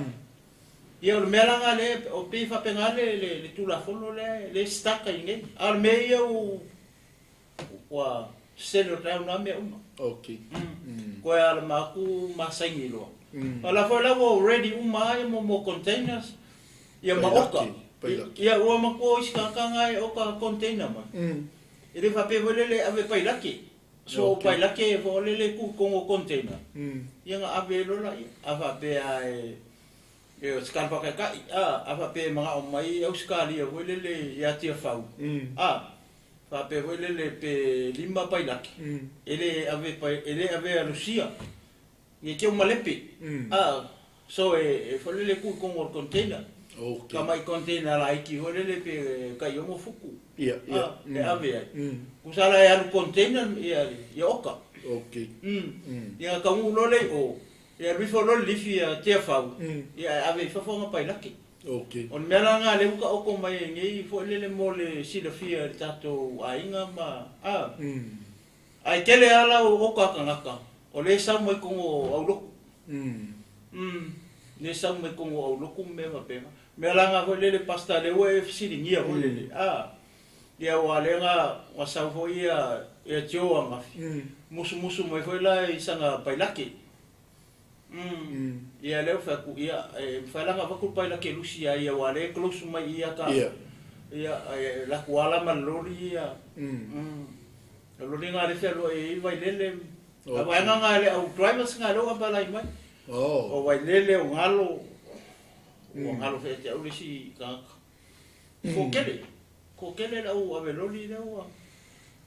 ia o le mea la lena lea, o pei e faapena le, le, le Tulafono lea, lea e stuck ai nei. A o le mea ia ua, Ua settle down lava mea uma. Okay. Koe ala ma aku ma saini loa. A la foi la ua ready uma ai mo mo containers ia ma oka. Ia ua matua o isi tagata e oka container mai. E le faapea foi lele ave pailake. So o pailake foi lele ku kongo container. Ia na ave loa laia. A faapea e e o se kala faakaikai a a faapea e manao mai Ausetalia foi lele ia Tiafau. A Faapea foi lele pe lima pailake, e le ave e le avea Lusia, ne teu malepe. A so e foi lele ku i kongo o le container. Ka mai container laiti foi lele pe tai ono futu. A e ave ai. Tusa la e alu container ia ia oka. Ia taunuu loa lea i o, ia alu ifo loa le lifi ia Tiafau, ia e ave i fafo ana pailake. Okay. O le mea la lena lea ua taoto mai ai nei foi lele mo le silafia e le tatou aiga ma a. Ae tele lava la o oka a tagata o lea e sau mai totonu o aulotu. Lea e sau mai totonu o aulotu ma mea faapena. O mea la lena foi lele Pastor lea ua e fesiligia foi lele a, ia aua lea na sau foi ia Joe ananafi, musumusu mai foi la i sana pailake. Umm ia lea ua fai atu ia e mafai la ona avatu le pailake lusi ia ia aua lea e close mai i ia ka ia e alu atu lava la ma le loli ia umm o loli na lea e fealuai ai Vailele a vaega na le au drivers na lea ua apply mai o Vailele o Galo ua galo foi ia te au le isi tagata toatele Toatele le au ave loli lea ua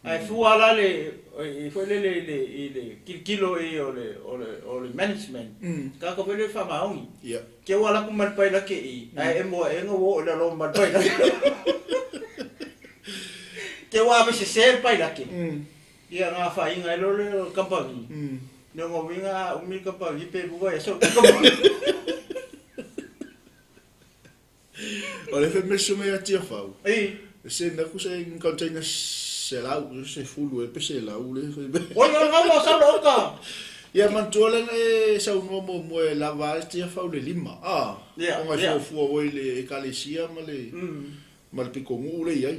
ae fua la le i foi lele i le i le tilotilo i o le o le o le management tagata foi lele faamaoni ke ua alu atu ma le pailake i ae emo ae na ua oo i lalo ma le pailake ke ua ave sese le pailake ia na afaina ai loa lea o le kamupani lona uiga a umi le kamupani pe lua vaiaso le kamupani. O le femeso mai ia Tiafau. E send aku se container 100, 10 e pe 100 le fai mai. Oi o lena ua sau le oka. Ia manatua lea na e saunoa muamua e lava ai Tiafau le lima. Ah, ona e fuafua foi i le ekalesia ma le ma le pitonuu le i ai.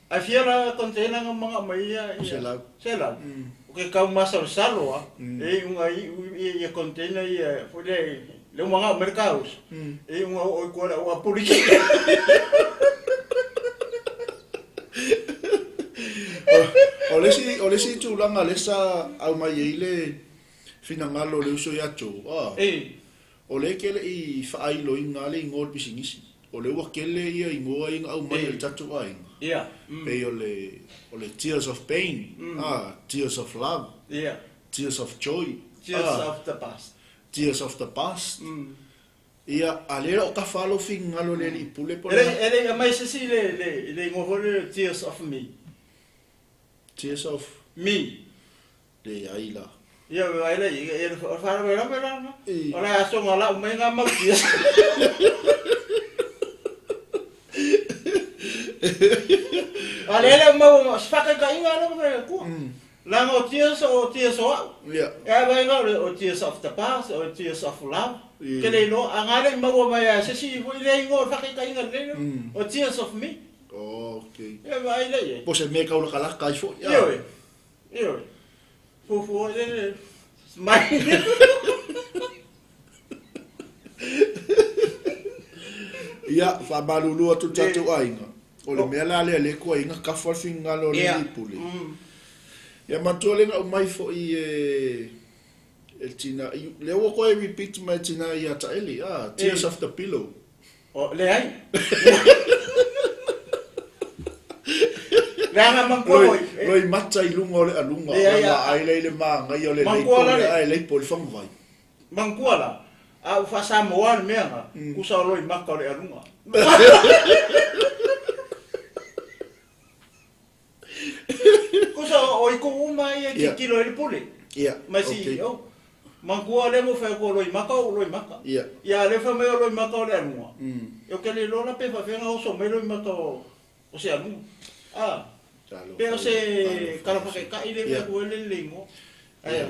Ae fia la container na manao mai ia? 100. 100. O ke kau masalosalo a, e iuga iu ia container ia foi lea lea ua manao mai le kauso, e iuga oo i tua le au apuliki. O le isi, o le isi tulaga lea sa aumai ai le finagalo o le uso ia Joe, a, o lea e te le i faailoina le igoa o le pisinisi. O lea ua tele ia igoa ia na aumai e le tatou aiga. Pei o le, o le Tears of Pain, a, Tears of Love, Tears of Joy, Tears of the Past. Tears of the Past. Ia, a lea o tafa lou finagalo i le Alii Pule po o le a? E le i aumai se isi le, le, le igoa foi lea Tears of Me. Tears of? Me. Leai la. Ia, e le, e, o le faalavelave la lena. O le aso na lau mai ngā mau tears. A lea le mau, se whakaikainga lea ko whai kua. Leaga o tears o tears o au. E a vaega o le o tears of the past, o tears of love. Ke le iloa, a ngā le i maua mai a se isi foi lea ingoa o le whakaikainga lelei lea, o tears of me. Okay. Ia vaai lea i ai. Po o se mea e taulakalaka ai foi a. Ioe, ioe. Fuafua ai le mai. Ia, faamalulu atu i le tatou aiga, o le mea la lea lea koa iga kafa le finagalo o le alii pule. Ia manatua le na aumai foi e e le tina, lea ua toe repeat mai e le tina ia Taeli, ah, tears of the pillow. O, leai. Leaga manatua foi. Loi mata i luga o le aluga, Leai, ona ai lea i le manaia o le Manatua leipo la lea, le. ae leipo i le faguvai. Manatua la, a ua faa-Samoa le mea na, tusa o loi mata o le aluga. Tusa o itu uma ia e tilotilo ai le pule ma CEO. Manatua lea na ou fai atu o Loimata o Loimata. Ia a lea fai mai o Loimata o le aluga, ou te le iloa la pe faapefea ona oso mai Loimata o se aluga. A, pe o se tala faataitai lea e fai atu ai le igoa. Ae.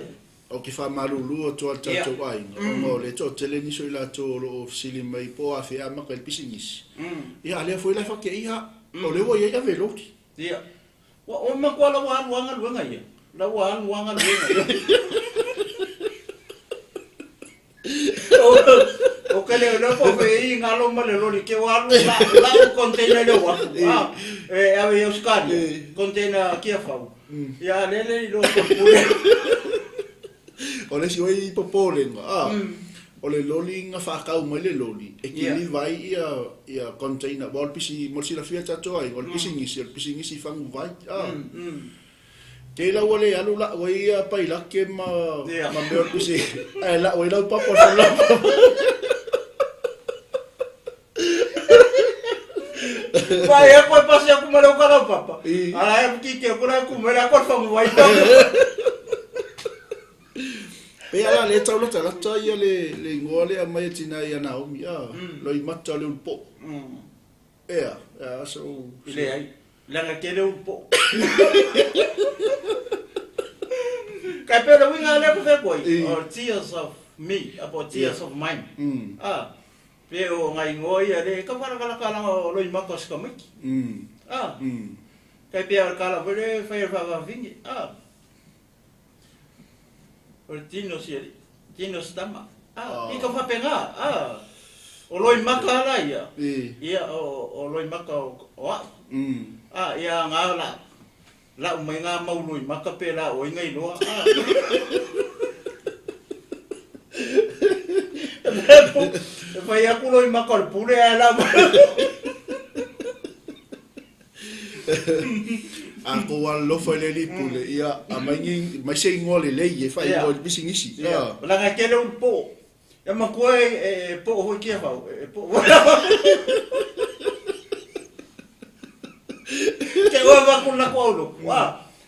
Ou te faamalulu atu lava i le tatou aiga, ona o lea e toatele nisi o i latou o lo o fesili mai po o afea e amata ai le pisinisi. Ia, a lea foi la e faatei lava, o lea ua i ai aveloli. Ia, ua ua matua la ua alu lava galuega ia. La ua alu lava galuega ia. Ou te le iloa po o fea i galo ma le loli ke ua alu la lau container i le uafu, a, e ave i Ausetalia, container Tiafau. Ia, a lea le iloa po o le pule. O le isi foi popolega, a, o le loli na faatau mai le loli, e kiliva ai ia ia container, aua o le pisi, mo le silafia e tatou aiga, o le pisinisi, o le pisinisi faguvai, a. Kei la ua le alu lau ai ia pailake ma ma mea o le pisi, ae lau ai laupapa o le laupapa. Vai e koe pasi aku ma le uka laupapa. Ala e kite aku la ku mai la ko faguvai. Pei ala le tau latalata ia le le igoa lea aumai e tina ia Naomi, a, Loimata o le ulupo'o. Ea, ea, so. Leai, leaga tele ulu po'o. Kai pei o le uiga lea ku fai atu ai, o tears of me, po o tears of mine. A, pei o nai igoa ia le tau falakalaka leaga o Loimata o si tamaiti. A, kai pei o le tala foi lea e fai e le faafafine. A, O le tino si alii, tino si tama. A, i ka faapena, a, o Loimata la ia, ia, o Loimata o a'u. A, ia nga la, la'u mai nga mau Loimata pe la oi nga iloa, a. E fai atu Loimata o le pule ae la'u mai. A kou alolofa i le alii pule, ia aumai ni, mai se igoa lelei e faaigoa i le pisinisi. Ia, leaga e tele ulu po'o. E matua e po'o foi Tiafau, e po'o foi. Ke oe avatu le latou aulotu, a,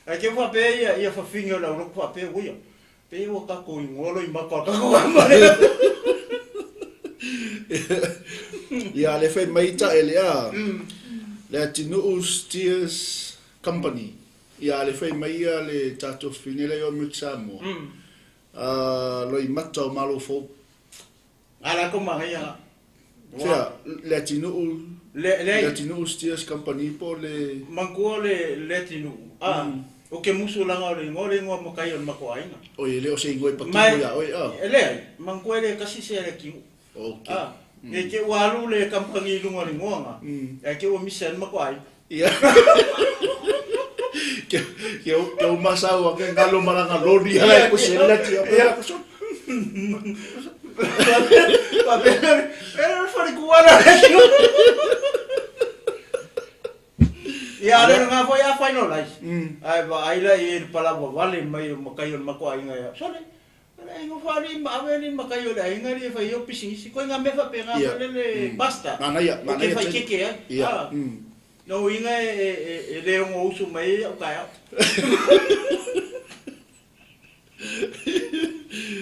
ae te faapea ia, ia fafine o le aulotu faapea, uia, pei ua tatou igoa Loimata o le tatou ama lea. Ia, le fai mai Taele, a, le atunuu Steers Company. Ia, le fai mai ia le tatou fafine lea i o Amerika Samoa, a, Loimata o Malo Fou. A latou manaia. Fea, le atunuu, le atunuu Steers Company po o le. Manatua le atunuu, a, ou te musu leaga o le igoa le igoa matai o le matou aiga. Oi, e le o se igoa e patino ia oe, a. E leai, manatua e le tasi se le atunuu. Okay. A, ne i te i ua alu le kamupani i luga o le igoa na, ae te i ua misi ai le matou aiga. Ia. Ke ke ke o masau ake ngalo malanga loli ala e kusi le ati o pea kuso. Faapea, e le falekuana le atunuu. Ia, a le lena foi a finalize, ae vaai la i ai i le palavavale mai o matai o le matou aiga ia, sole, o le aiga faalii ma ave alii matai o le aiga lea e fai ai au pisinisi. Koe ngā mea faapena foi lele basta, Manaia, ou te manaia fai tele. keke ai. A, lona uiga e le ono usu mai ai au taeao.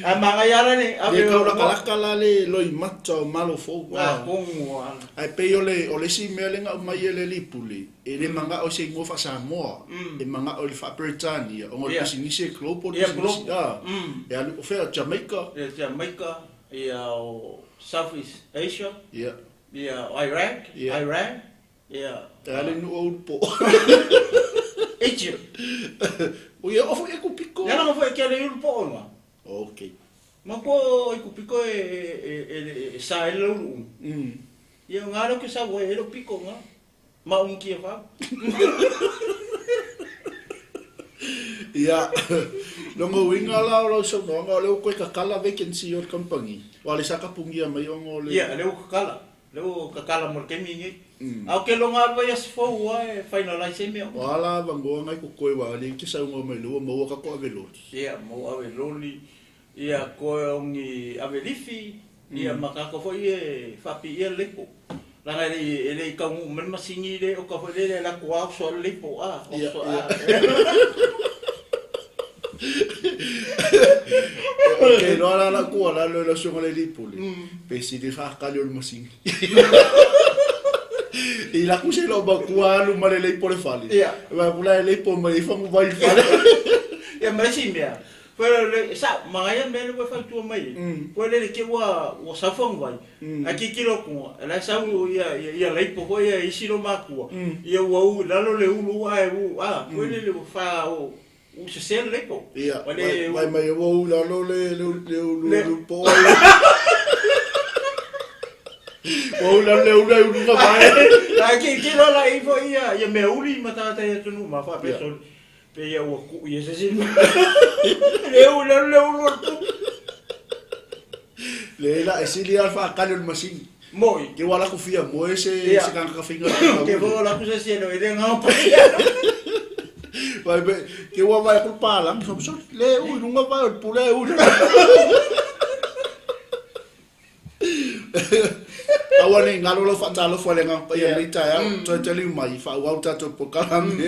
Ae manaia lava le ave Le o taulakalaka la le loimata o Malo Fou. Ngā tonu ala. Ae pei o le o le isi mea lea na aumai e le alii pule, e le mana'o i se igoa faa-Samoa, e mana'o i le faa-Peretania, ona o le pisinisi e global Ia, pisinisi, global. a. E alu, o fea, Jamaica? Ia, Jamaica, ia o South East Asia, Ia. ia o Iraq, Ia. Iran, ia. E ale nu o ulu po. Egypt. O ia ofu e kupiko. Ia langa foi ke le ulu po ona. Okay. Ma ko i kupiko e sa e le ulu. Ia ngā lo ke sa wo e lo piko ngā. Ma un kia fa. Ia, longo winga la o lau saunoaga o lea ua koe kakala vacancy o le kamupani, ua le sa kapugia mai ona o le. Ia, lea ua kakala. Lea ua kakala mo le taimi lenei. A o ke loga alu ai aso fou a e finalize ai mea uma. O a la avanoa nai kokoe ua alii ke saunoa mai lea ua maua ka ko ave loli. Ia, maua ave loli, ia koe o ni ave lifi, ia ma kākou foi e faapiia le leipo. Leaga e le i, e le i taunuu mai le masini le oka foi lele e alu atu a oso ai le leipo, a, oso a. Ou te iloa la lau tuualalo i lau susuga i le alii pule, pe sili faatali o le masini. I laku se lou matua alu ma le leipo le fale. Vaai atu la e leipo mai ai faguvai i le fale. Ia ma le isi mea, Foi le sa manaia le mea lea ua e fautua mai ai. Foi lele te ua ua sau faguvai, ae tilotilo atu la e sau ia ia leipo foi ia isi lou matua, ia ua u i lalo le ulu ae u a, foi lele ua fa u sese le leipo. Ia, vaai mai ua u i lalo le le ulu le po ai. Ua u i lalo le ulu ai ulu ka vae. Ae tilotilo la i foi ia ia mea uli ma tagata i atunuu ma faapea soli. Pei ia ua kuu ia se isi mea. Le u le le ulu o le tupu. Le la e sili lava le faatali o le masini. Moi. Ke ua laku fia moe se se kanaka finga Ke ua laku se isi e le ngao pa. Vai be ke ua vai ku palangi fa so le u i lunga vai o le pule u. Aua nei ngalo lau faatalofa i le Agaga Paia i lenei taeao, toe taliu mai, faaauau le tatou polokalame.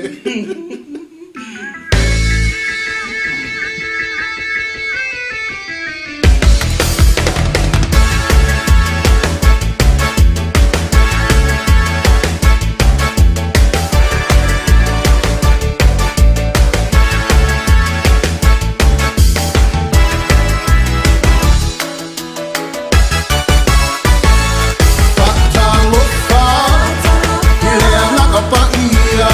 Faatalofa i le Agaga Paia.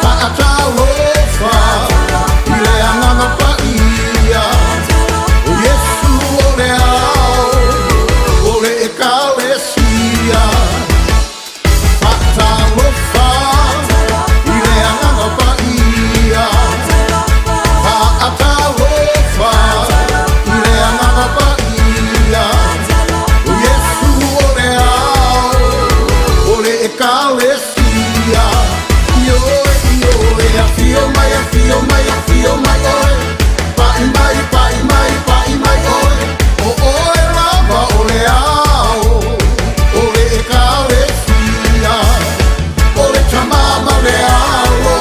Faatalofa i le Agaga Paia. O Iesu o le ao o le Ekalesia. Faatalofa i le Agaga Paia. Faatalofa i le Agaga Paia. O Iesu o le ao o le Ekalesia. Ioe, ioe, afio mai, afio mai, afio mai oe. Pa'i mai, pa'i mai, pa'i mai oe. O oe lava o le ao o le Ekalesia. O le Tama ma le Alo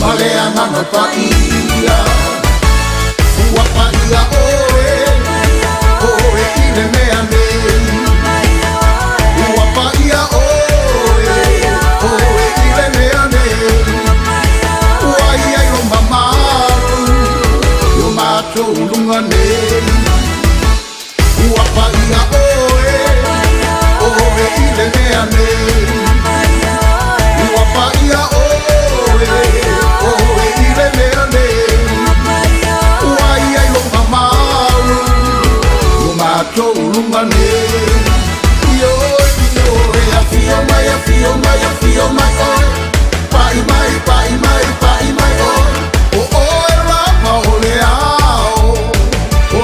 ma le Agaga Paia. Ua paia oe, oe i le mea nei. Ua paia oe, oe i le mea nei. Ua i ai lo mamalu i o matou luga nei. Ua paia oe, oe i le mea nei. Ua paia oe, oe i le mea nei. Ua i ai lou mamalu i o matou luga nei. Ioe, ioe, afio mai, afio mai, afio mai oe. Pa'i mai, pa'i mai, pa'i mai oe. O oe lava o le ao o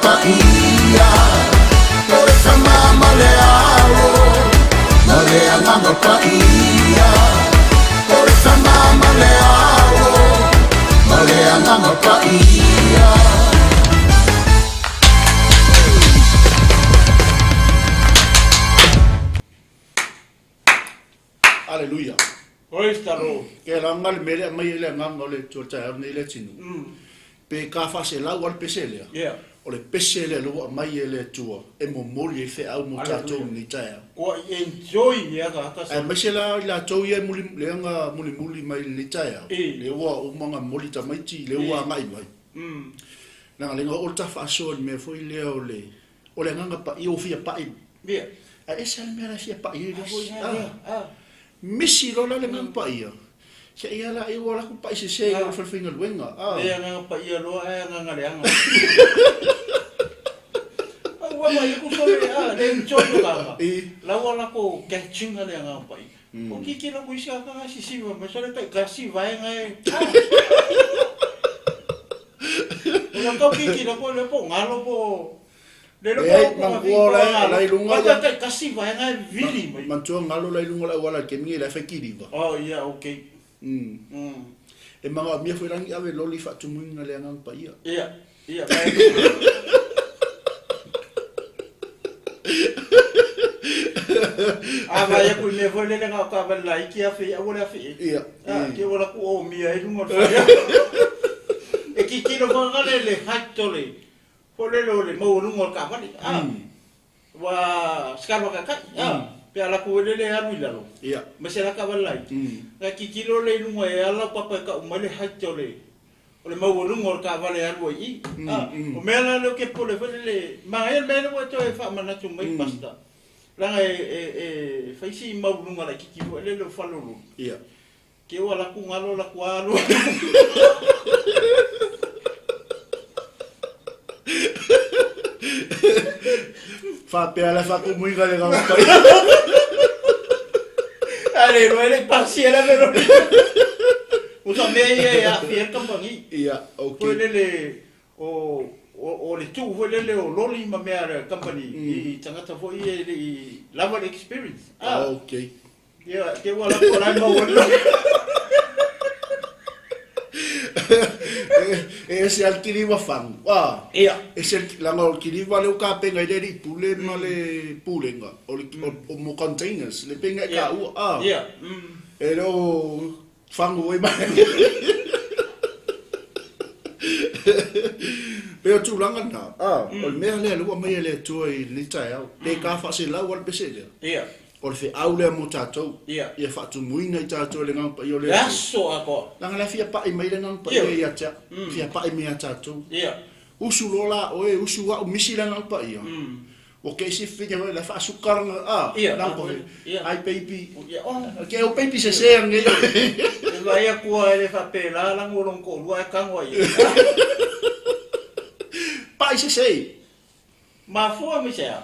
Paia, o le Tama ma le Alo ma le Agaga Paia, o le Tama ma le Alo ma le Agaga Paia. Aleluia. Praise the Lord. Ke la nga le mele mai le nga o le tua tae nei le tinu. Pe ka fa se lau al pese lea. Yeah. O le pese lea lo mai e le tua e mo moli e fe au mo tatou ni tae. Kua enjoy ia ka hata Ai mai se la i latou ia muli le nga muli muli mai le tae. E. Le ua o manga moli tamaiti le ua ngai mai. Na le nga o ta fa so me foi le o le o le nganga pa i o fia pa i. Yeah. A ese le mea la fia pa i le. Ah. Misi lo la le nganga pa ia. Sia ia la i ua la ku pa i se se i o falfinga luenga. Ah. Le anga pa ia loa e anga le anga. Ua mai ku so le a le enjoy lo ka. E. La ua la ko catching le anga pa i. O ki ki la ku isi ka si si ma so le ka si vai ngai. O la ko ki ki la ko le po ngalo po. Le lo E ai, mangua la- la i lunga ia. ia. Ka ka si vai ngai vili mai. Mantua ngalo la i lunga la wala ke mingi la fai kiriva. Oh yeah, okay. E manga mia foi rangi ave loli fa tumuinga le angang pa ia. Yeah. Yeah. A vai aku me foi le nga ka va la iki a fe a wala fe. Ia. Ah, ke wala ku o mia e lunga fa. E ki ki lo fa le le hatto le. Fo le lo le mo lunga ka va le. Ah. Wa skarwa ka ka. Ah. Pe ala ku le le alu i lalo. Ia. Ma se la ka va lai. Nga ki ki lo le lunga e ala papa ka o mai le hatto le. O le mau lunga o ka vale alu i. Ah, o mea la leo ke pole fo le ma e mea le to e fa mana tu mai pasta. Langa e e e faisi mau lunga la kiki fo le le falolo. Ia. Ke o la ku ngalo la ku alu. Fa pe ala fa tumuinga le angang pa ia. Ale ro ele pasi ele vero. O sa mea ia e a fia kampangi. Ia, Fo okay. le le o o o le tu fo le le o loli ma mea le company i tangata fo i e le i lava le experience. Ah. Okay. Ia, ke ua la ko lai mau le. E ese al kiriva fangu. Ah. Ia. E se langa o kiriva le o ka penga i le ri pule ma le pulenga. O le o mo containers le penga e ka ua. Ah. Ia. E le o fangu e mai. Pe o tūlanga nā, ah, o le mea lea lua mai e le atua i le tae au. Le ka wha se lau al pese lea. Ia. O le fe au lea mo tātou. Ia. Ia whaatumuina i tātou le ngang pa i o le Le atua. aso a ko. Langa le fia pa'i mai le ngang pa Ia. i ia tea. Fia pa'i mai a tātou. Ia. Usu lola oe, usu wa misi le ngang pa ia. O ke isi fika le wha sukaranga. Ah, Ia. ngang pa Ia. Ai baby. Ia. Oh. Ke o baby se se ange. E vai a kua ele fa pe la la ngolong ko lua e kango ia. Pa'i se se. Ma fua mi se a.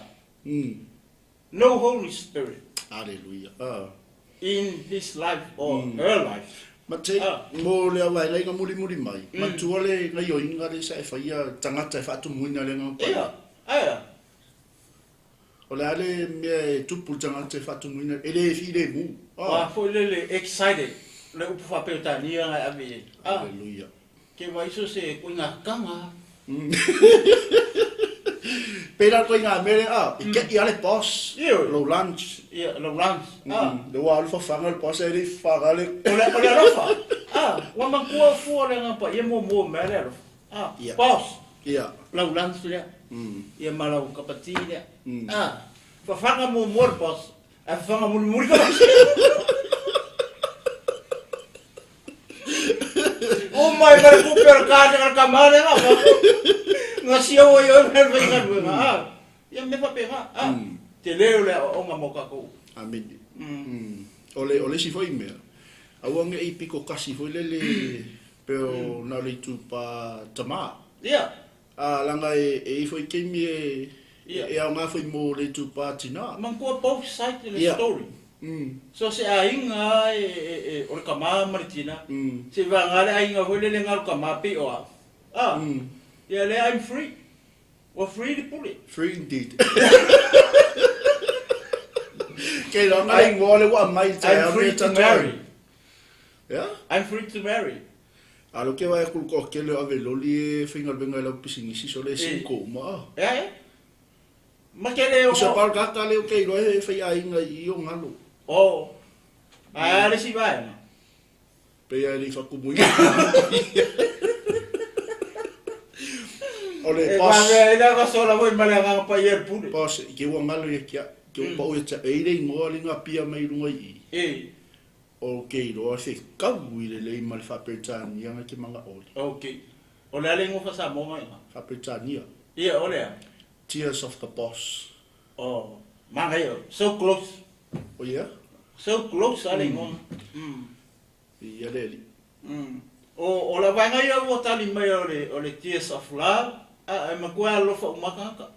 No Holy Spirit Hallelujah. Ah. in his life or her life. Ma te, Ah. mo le awa ele nga muri muri mai. Ma tua le ngai o inga le sa e whaia tangata e whaatumuina le ngang pa. Ia. Aia. O le ale mea e tupu tangata e whaatumuina. E le fi le mu. Wa Ah. fo le le excited. Le upu fa pe tani nga ave. Ah. Hallelujah. Ke vai so se ko nga kanga. Pera koe ngā mere, ah, i ke i ale boss. Ia. Low lunch. Ia, lo lunch. Ah. Le wā alu whawhanga le boss e le whaga le. O le o le alofa. Ah, wa man kua fua le nga pa ia mo mo me le alofa. Ah, Ia. boss. Ia. Lau lunch le. Ia ma lau kapati le. Ah, whawhanga mo mo le boss. A whawhanga mo mo ka boss. Oh my God, ku per ka ka ka ma le nga. Nga si o yo me ve nga nga. Ah, ia me fa pe nga. Ah, te leo le o nga mo ka ko. Amen. O le, o le si foi mea. Aua nge i piko kasi foi le le peo nā le tupa tama. Ia. A langa e, e i foi keimi e, Ia. e au ngā foi mō le tupa tina. Man kua both side le Ia. story. So se aiga e e e o le kama ma le tina. Se va ngale aiga ho le le ngalo kama pe o a. Ah. Ia le I'm free. Ua free le pule. Free indeed. Kei la ngai ingoa le ua aumai i le taeao lenei I'm free to marry. Yeah? I'm free to marry. Alo ke vaai aku i le toatele o ave loli e faigaluega i lau pisinisi so le single uma a. Ea ea. Ma ke le O sa pau kaka le o ke iloa he faiaiga i i o galo. Oh. Ae a le isi vaega. Pei a e le i faatumuina. O le E boss. vave ai la sola foi ma le agaga paia i le pule. Boss, i ke ua galo ia ki a, ke ua pau ia tia, e i le igoa le ngapia mai i luga i i. E. O ke iloa se kau i lelei ma le Faa-Peretania nga ke magaoli. Ok. O le a le igoa Faa-Samoa nga iga? Faa-Peretania. Ia, o le a? Tears of the Boss. Oh, manaia. So close. O ia? So close a le igoa. Mm. Ia le alii. Mm. O, o la vaega ia ua tali mai o le, o le Tears of Love, a, e matua alofa uma tagata.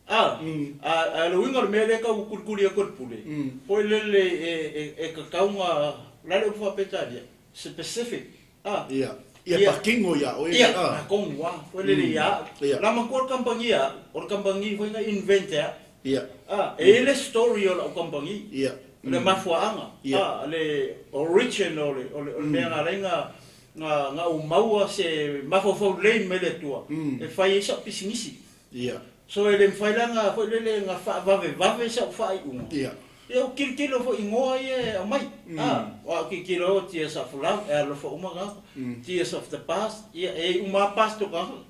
A, a, a le uiga o le mea lea e tau kulikuli atu e le pule, foi lele e, e, e tatau na, o le a le upu faa-Peretania? Specific, a. Ia, ia patino ia oe. Ia, na tonu lava, foi lele ia au. La matua le kamupani ia au, o le kamupani foi na invent e au. Ia. A, e i ai le story o lau kamupani. Ia. O le mafuaaga, a, le origin o le, o le, o le mea na ala ai na, na, na ou maua se mafaufau lelei mai le Atua e fai ai sau pisinisi. Ia. So e le mafai la na foi lele na faavavevave sau faaiuga. Ia. Ia ou tilotilo foi i igoa ia e aumai. A, o au tilotilo o Tears of Love, e alofa uma tagata. Tears of the Past, ia e i uma lava past o tagata.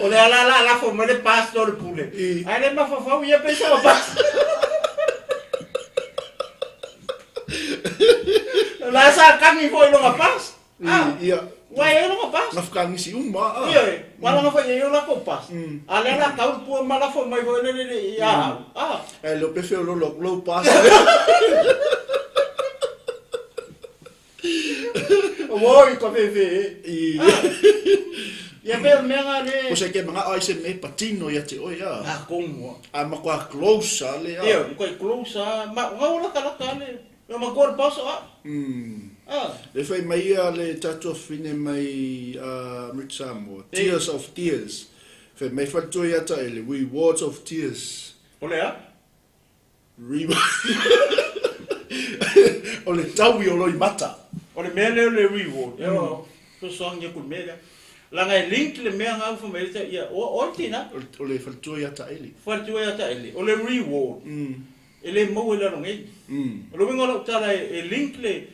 O le ala la lafo mai le past o le pule. Ae le mafaufau ia pe sau past. La sa kagi foi longa past. Ah, Ia. Ua e longa pas. Na whakangisi uma, ah. Ia, e. Ua langa foi e o lako pas. A lea la kau pua ma lafo mai foi le le i a au. Ah. E leo pe wheo lolo aku lau pas. Oi, ka whewhe e. I. Ah. Ia pe o mea ngā le. O se ke manga ai se me patino ia te oi a. Ah, kongo. A makoa close a le a. Ia, makoa close a. Ma, ngau laka laka le. Ua matua le paoso a. Ah. Le fai mai ia le tatou fine mai Amerika Samoa, Tears of Tears. Fai mai faletua ia Taele, Rewards of Tears. O le a? O le taui o loimata. O le mea lea o le reward, e fesoasoani atu i le mea lea. Leaga e link le mea na fai mai ai ia, o le tina. O le faletua ia Taele. Faletua ia Taele. O le reward. E le maua i lalo nei. O le uiga o lau tala e link le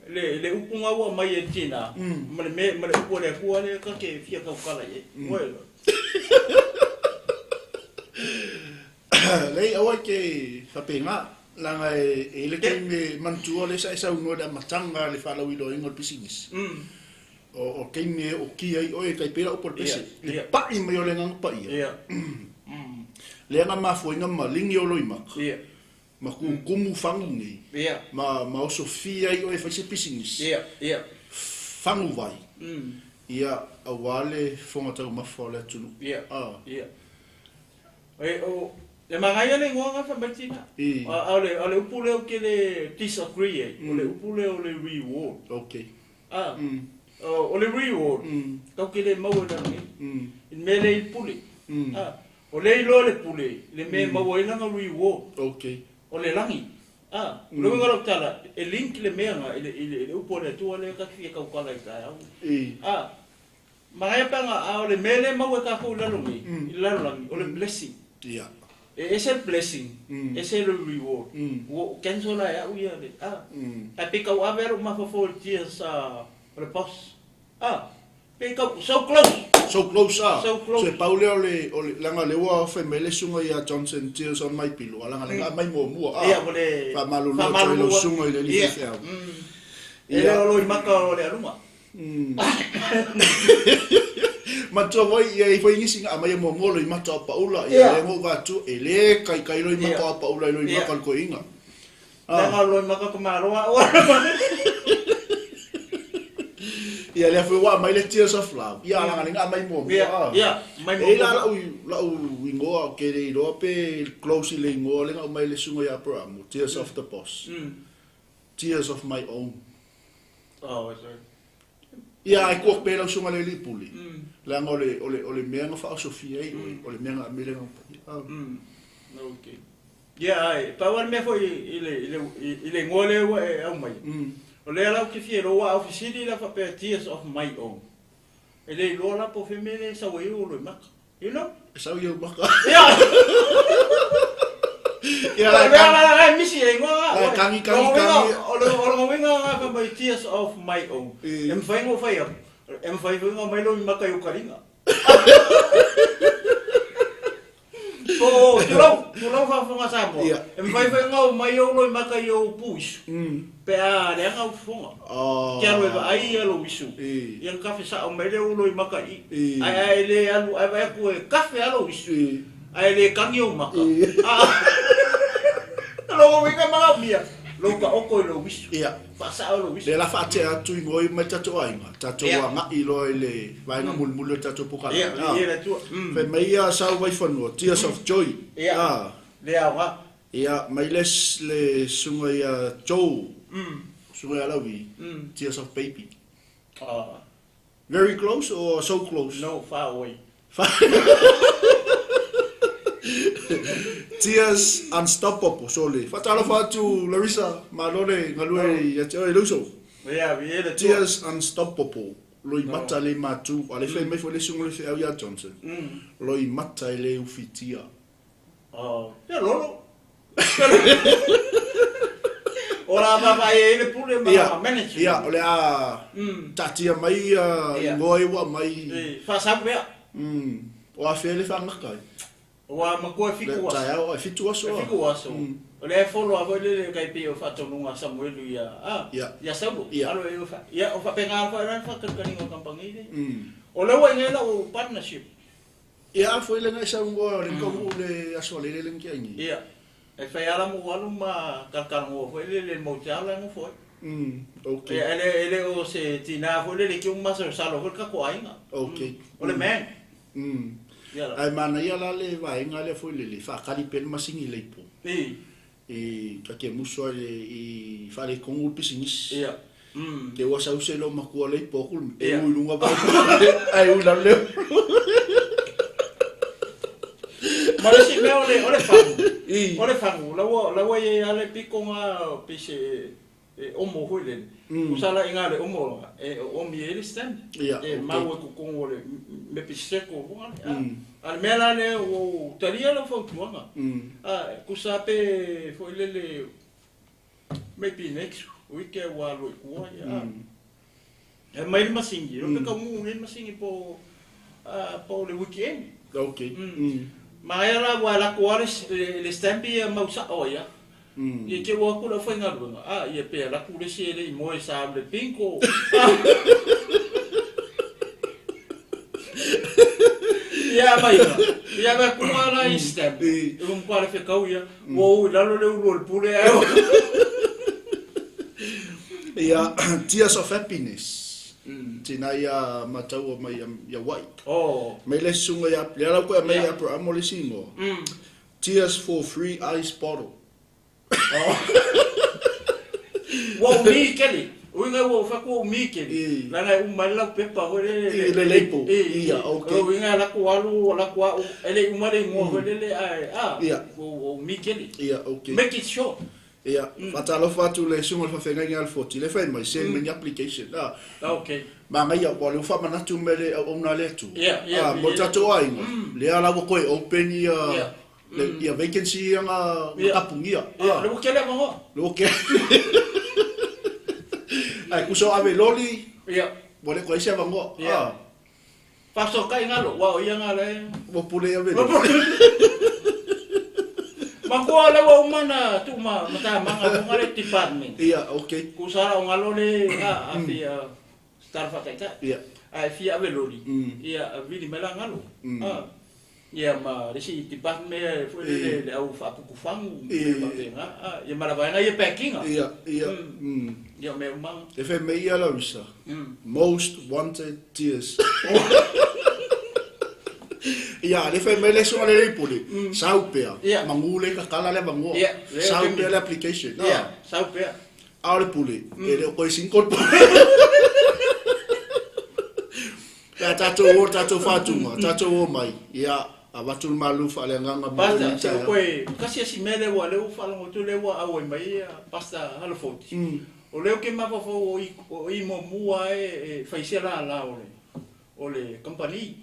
le le upu na ua aumai e le tina ma le mea ma le upu a le Atua lea ta te fia tautala i ai. Ua e Leai, aua e te faapena, leaga e i ai le taimi e manatua lea sa e saunoa i le amataga o le faalauiloaina o le pisinisi. O le taimi e ootia ai oe e tai pei la upu o le pese, le pai mai o le Agaga Paia, lea na mafuaina ma ligi o loimata, ma kukumu fagu nei, ma osofia ai oe e fai se pisinisi, fagu vai, ia aua le fofoga taumafa o le atunuu. E manaia le igoa na fai mai tina. A o le upu lea ou te le disagree ai, o le upu lea o le reward. A, o le reward, tatou te le maua i lalo nei, i le mea lea i le pule. A, o lea e iloa le pule, le mea e maua ai lana reward, o le lagi. A, o le uiga o lau tala, e link le mea na i le, i le upu a le Atua lea ta te fia tautala i taeao. A, manaia pe ana, a o le mea lea e maua e tatou i lalo nei, i le lalolagi, o le blessing. E ese le blessing, ese le reward. Ua cancel la e au ia le, a. Ae pei tau ave lava lou mafaufau i le tears a le boss. A, pei tau, so close. So close a. So close. So e pau lea o le, o le, leaga o lea ua fai mai le susuga ia Johnson tears on my pillow, a leaga o lea na aumai muamua, a. Ia, ua le. Faamalulu atu ai lau susuga i le alii faifeau. Ia. E le o loimata o le aluma. Matua foi ia i foi nisi nga aumai muamua loimata o Paula ia lea na ou vaai atu e le kaikai loimata o Paula i loimata o le toeaina. Leaga o loimata o tamaloa au. Ia lea foi ua aumai le Tears of Love ia leaga lea na aumai muamua. Ia, aumai E i ai la muamua. lau lau igoa ou te le iloa pe close i le igoa lea na aumai e le susuga ia Aperamo, Tears of the Boss. Tears of my own. Oh, sorry. Ia, ae kuak pea lau susuga le alii pule, leaga o le, o le, o le mea na faaosofia ai oe, o le mea na aumai le Agaga Paia. Ah. Ok. Ia, ae pau lava le mea foi i le, i le, i le igoa lea ua e aumaia, o lea la ou te fia iloa, aua a ou fesili la faapea tears of my own, e le iloa la po o fea mea lea e sau ai ou loimata. You know? E sau i ou maka. Ia! Ia, la e O lea la la e misi e igoa La e kangi, kangi, kangi. O le o le uiga nga fai mai tears of my own. E mafai ona ou fai atu, e mafai foi ona aumai lou maka i ou kaliga. Po tulou, tulou faafofoga Samoa. E mafai foi ona aumai ou loimaka i ou puisu pe a leaga ou fofoga. Te alu e vaai ia lou isu, ia ona kafe sao mai lea ou loimaka i i. Ae a e le alu, ae vaai atu e kafe lava lou isu, ae le kagi ou maka. O lona uiga e manaomia lou taoto i lou isu. Faasao lou isu. Lea la faatea atu i ngoi mai tatou aiga, tatou agai loa i le vaega mulimuli o le tatou polokalame. Ia, viia le Atua. Fai mai ia Sau Vaifanua, Tears of Joy. Ia, le aoga. Ia, mai le le susuga ia Joe, susuga ia Laui, Tears of Baby. Very close or so close? No, far away. Tears Unstoppable, sole. Faatalofa atu Larissa, malo le galue ia te oe le uso. Ia, viia le Atua. Tears Unstoppable, loimata le matu, a le fai mai foi le susuga o le feau ia Johnson, loimata e le ufitia. Oh, ia lolo. O la vaavaai ai le pule ma lana management. Ia, o le a taatia mai ia igoa ia ua aumai. Faasau pea. O afea le faagata ai? Ua matua e 7 aso. Taeao, e 7 aso. E 7 aso. O lea e follow lava foi lele tai pei o faatonuga a Samuelu ia, a, ia Saulo. Alo e ia, o faapena lava foi la le faatalikaliga o kamupani lea. O lea ua i ai lau partnership. Ia a foi lena e saunoa o le taunuu le aso alele le niki ai. Ia, e fai ala mo alu ma kalkalanoa foi lele le mau te ala e nofo ai. Ok. Ia, e le, e le o se tina foi lele ki uma masalosalo foi le tatou aiga. Ok. O le man. Ia la. Ae manaia la le vaega lea foi lele, faakali pea le masini leipo. I. I ka te muso ai le i faaletonu le pisinisi. Ia. Te ua sau se lou matua leipo aku e Ia. ui lunga vai ae ui lalo le Ma le isi mea o le, o le fagu. I. O le fagu, la ua, la ua i ai lava le piko na pei se e omo foi lele. Tusa la i ina le omo la, e oomi ai le stem. Ia, E ok. mau e totonu o le mea pei se circle foi lale. A o le mea la lea ua ou talia lau fautuaga. A, tusa pe foi lele maybe next week ua alu ai i tua ia. E aumai le masini, e le iloa pe taunuu nei le masini po o le weekend. Ok. Manaia la aua e lako lava le stamp ia mau sao ai lava. Ia te ua atu le aufaigaluega, a ia pe alu atu le isi e le i moe sa alu i le bingo. Ia aumai la, ia aumai atu la la i stamp. E matua le fetau ia, ua ou i lalo le ulu o le pule ae Ia, Tears of Happiness. Tina ia mataua mai ia Wai. Oh. Mai le susuga ia, lea la ua koe aumai ia Aperamo le isi igoa. Tears for free ice bottle. Ua umi keli. Uiga ua ou fai atu ua umi keli. Leaga e uma ai le laupepa foi lele. I le label. Ia, ok. O uiga e alu atu alu, alu atu au, e le i uma le igoa foi lele ae, a, ua umi keli. Ia, ok. Make it short. Ia, faatalofa atu le susuga i le faafeagaiga ia Alfoti, lea fai mai, send me ni application. A, Ok. manaia, aua o lea ua faamanatu mai le auauna a le Atua. Ia, ia, A, mo le tatou aiga, lea la ua toe open ia, le, ia vacancy ia na, na tapugia. Ia, lea ua tele avanoa. Lea ua tele. Ae tusa o ave loli, Ia. ua le toe ai se avanoa. Ia. Faafesootai galo, aua o ia na le. Ua pule ia vele. Matua lea ua uma na tuu ma matamaga foga le department. Ia, ok. Kusa la o galo le a a fia start faataitai. Ia. Ae fia ave loli, ia vili mai la galo. A ia ma le isi department foi lele le au faaputu fagu ma mea faapena. A ia ma la vaega ia packing. Ia, ia. Ia o mea uma. E fai mai ia Larissa, Most wanted tears. Ia, le fai mai le susuga le alii pule, sau pea, manu le tatala le avanoa, sau pea le application. Ia, sau pea. A o le pule, e le o toe single le pule. Pe a tatou o tatou faatuga, tatou omai, ia, avatu le malu faaleagaga mo Pastor, lenei se ua taeao. toe tasi asi mea lea ua lea ua faalogo atu lea ua auai mai ia Pastor Halofoti. O lea ou te mafaufau o i o i muamua e e fai se lala o le o le kamupani.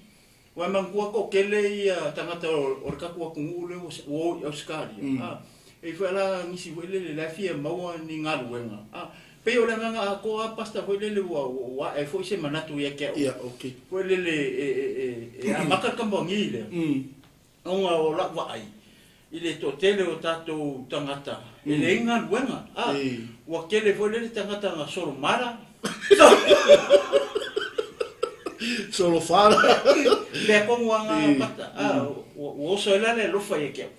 Ua e manatua toatele ia tagata o le tatou atunuu lea ua o i Ausetalia, a, e i ai foi la nisi foi lele la e fia maua ni galuega, a, pei o le agaga atoa lava Pastor foi lele ua ua ae foi se manatu ia te au. Ia, okay. Foi lele e e e e amata le kamupani lea, ona o lau vaai i le toatele o tatou tagata e leai ni galuega, a, ua tele foi lele tagata na solomala, Solofala. Mea tonu lava na Pata, a, ua oso ai la le alofa ia te au.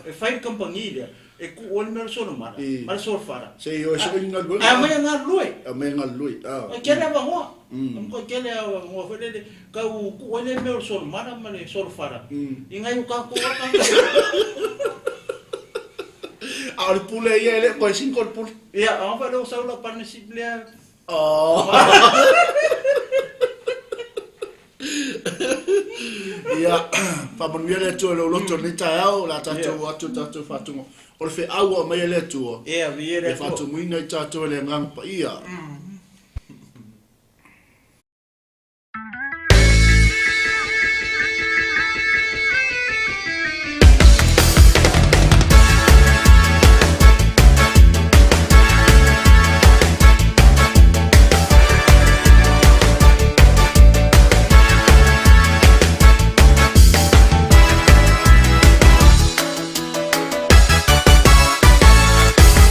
E fai le kamupani lea e tuu ai le mea o le solomala ma le solofala. Se i o e soo i galuega. Ae aumai e galulue. Aumai e galulue, a. E tele avanoa. E tele avanoa foi lele, tau tuu ai le mea o le solomala ma le solofala i nai o tatou lava tagata. A o le pule ia e le o toe single le pule. Ia, a fai lea ua sau lau partnership lea. Oh. Ia, faamanuia le Atua i lou loto i lenei taeao, o le a tatou o atu i le tatou faatuga. O le feau ua aumai e le Atua, Ia, viia le e Atua. faatumuina i tatou e le Agaga Paia.